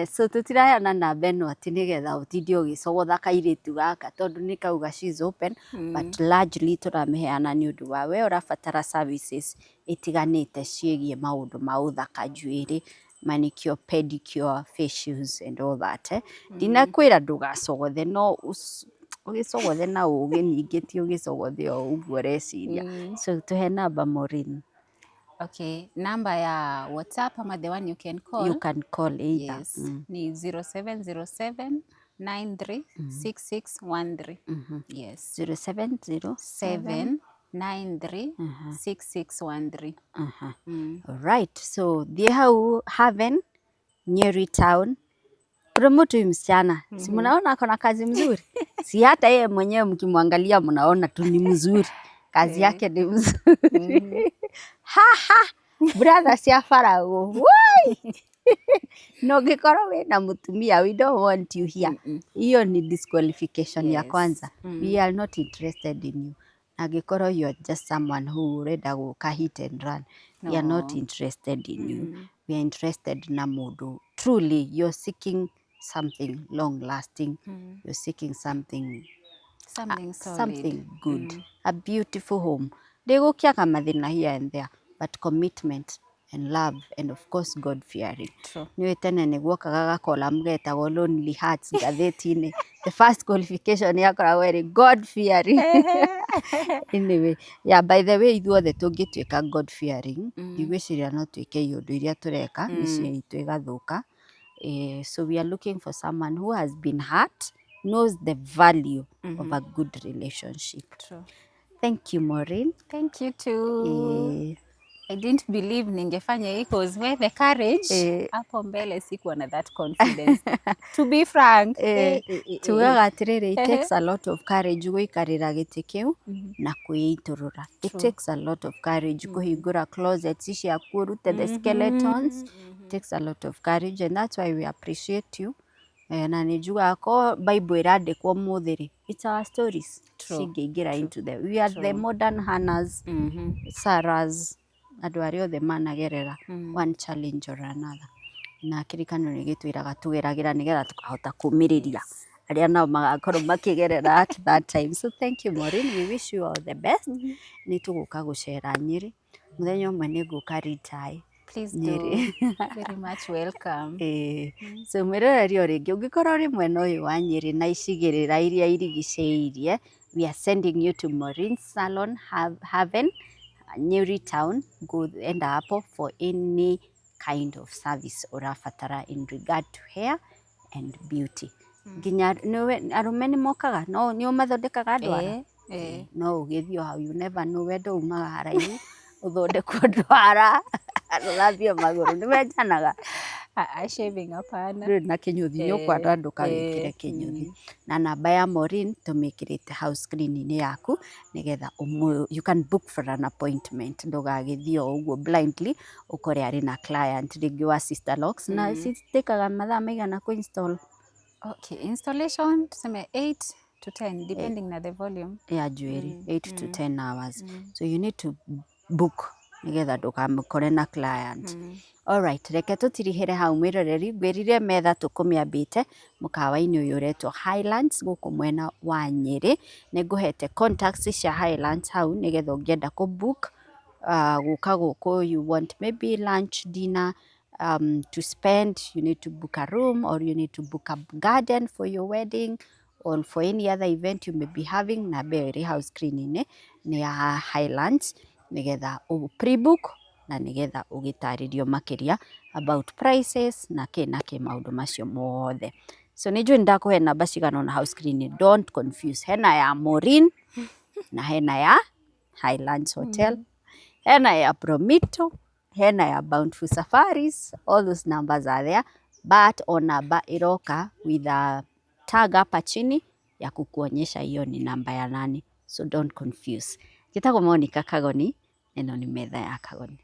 so tũtiraheana namba ĩno atĩ nĩgetha ũtinde ũgĩcogotha kairĩtu gaka tondũ nĩ kauga she's open, but largely tũramĩheana nĩ ũndũ wa we ũrabatara services itiganĩte ciĩgiĩ maũndũ ma ũthaka, njuĩrĩ, manicure, pedicure, facials and all that, eh. Ndinakwĩra ndũgacogothe, no ũgĩcogothe na ũgĩ, ningĩ ti ũgĩcogothe o ũguo ũreciria. So tũhe namba, Maureen. Okay, namba ya WhatsApp ama the one you can call? You can call either. Yes. Ni 0707 936613. Yes. 070 7 93 6613. Right, so thiĩ hau Haven, Nyeri Town, promote huyu msichana. Si mnaona ako na kazi mzuri? Si hata yeye mwenyewe mkimwangalia mnaona tu ni mzuri, kazi yake ni mzuri. Ha ha, brother cia Farao woi, na ũngĩkorwo wĩna mũtumia, we don't want you here. Hiyo ni disqualification ya kwanza. We are not interested in you. Na angĩkorwo you are just someone who ũrenda gũka hit and run, we are not No. interested in you. We are interested na mũndũ truly you're seeking something long lasting, you're seeking something Something solid. Something good, a beautiful home. Ndĩgũkĩaga mathĩna here and there, but commitment and love and of course God fearing. True. Nĩũĩ tene nĩ guokaga gakoramu getagwo Lonely Hearts ngathĩti-inĩ, the first qualification yakoragwo ĩrĩ God fearing. Anyway, yeah, by the way, ithuothe tũngĩtuĩka God fearing, ndigwĩciria no twĩke iũndũ iria tũreka mĩciĩ itũ ĩgathũka. So we are looking for someone who has been hurt, knows the value of a good relationship. True. Thank you, Maureen. Thank you too. I didn't believe ningefanya hii 'cause where the courage, hapo mbele sikuwa na that confidence, to be frank. Tugaga atĩrĩrĩ, it takes a lot of courage gũikarĩra gĩtĩ kĩu na kwĩitũrũra. It takes a lot of courage kũhingũra closets ciaku ũrute the skeletons. It takes a lot of courage and that's why we appreciate you. Na nĩ njugaga ko Bible ĩrandĩkwo ũmũthĩ rĩ, it's our stories. Cingĩingĩra into the, we are the modern Hannahs, Sarahs, andũ arĩa othe managerera one challenge or another. Na kĩrĩkanĩro nĩ gĩtwĩraga tũgeragĩra nĩgetha tũkahota kũmĩrĩria arĩa nao magakorwo makĩgerera at that time. So thank you, Maureen, we wish you all the best. Nĩ tũgũka gũcera Nyĩrĩ mũthenya ũmwe, nĩ ngũka retire. Please do. Nyĩrĩ. Very much welcome. Ĩĩ. So mwĩroreri, o rĩngĩ, ũngĩkorwo ũrĩ mwena ũyũ wa Nyĩrĩ na icigĩrĩra iria irigicĩirie, we are sending you to Maureen Salon, Haven, Nyeri Town. Go enda hapo for any kind of service ũrabatara in regard to hair and beauty. Nginya nĩwe arũme nĩ mokaga no nĩ ũmathondekaga ndwara? Eh, eh. No ũgĩthiĩ o hau, you never know, wendo umaga haraihu, ũthondekwo ndwara, ũthambio magũrũ, nĩ wenjanaga? Shaving hapana. Ndũrĩ na kĩnyũthi nĩ ũkwenda ndũkagĩkĩre kĩnyũthi. Na namba ya Maureen tũmĩkĩrĩte hau screen-inĩ yaku nĩgetha you can book for an appointment, ndũgagĩthiĩ o ũguo blindly ũkore arĩ na client rĩngĩ wa Sister Locks na citĩkaga mathaa maigana kũ install? Okay, installation tuseme 8 to 10 depending na the volume. Ya njuĩrĩ 8 to 10 hours. So you need to book nĩgetha ndũkamũkore na client. Alright, reke tũtirihĩre hau mwĩroreri, ngwĩrire metha tũkũmĩambĩte mũkawa-inĩ ũyũ ũretwo Highlands gũkũ mwena wa Nyĩrĩ. Nĩ ngũhete contacts cia Highlands hau nĩgetha ũngĩenda kũ book gũka gũkũ, you want maybe lunch, dinner, to spend, you need to book a room or you need to book a garden for your wedding or for any other event you may be having, namba ĩyo ĩrĩ hau screen-inĩ nĩ ya Highlands nĩgetha ũ pre-book na nĩgetha ũgĩtarĩrio makĩria about prices na kĩ na kĩ, maũndũ macio mothe. So nĩ njũĩ nĩ ndakũhe namba cigana ũna hau screen, don't confuse. Hena ya Maureen na hena ya Highlands Hotel, hena ya Promito, hena ya Bountiful Safaris, all those numbers are there, but o namba ĩroka with a tag hapa chini ya kukuonyesha hiyo ni namba ya nani, so don't confuse. Njĩtagwo Monica Kagoni, ĩno nĩ Metha ya Kagoni.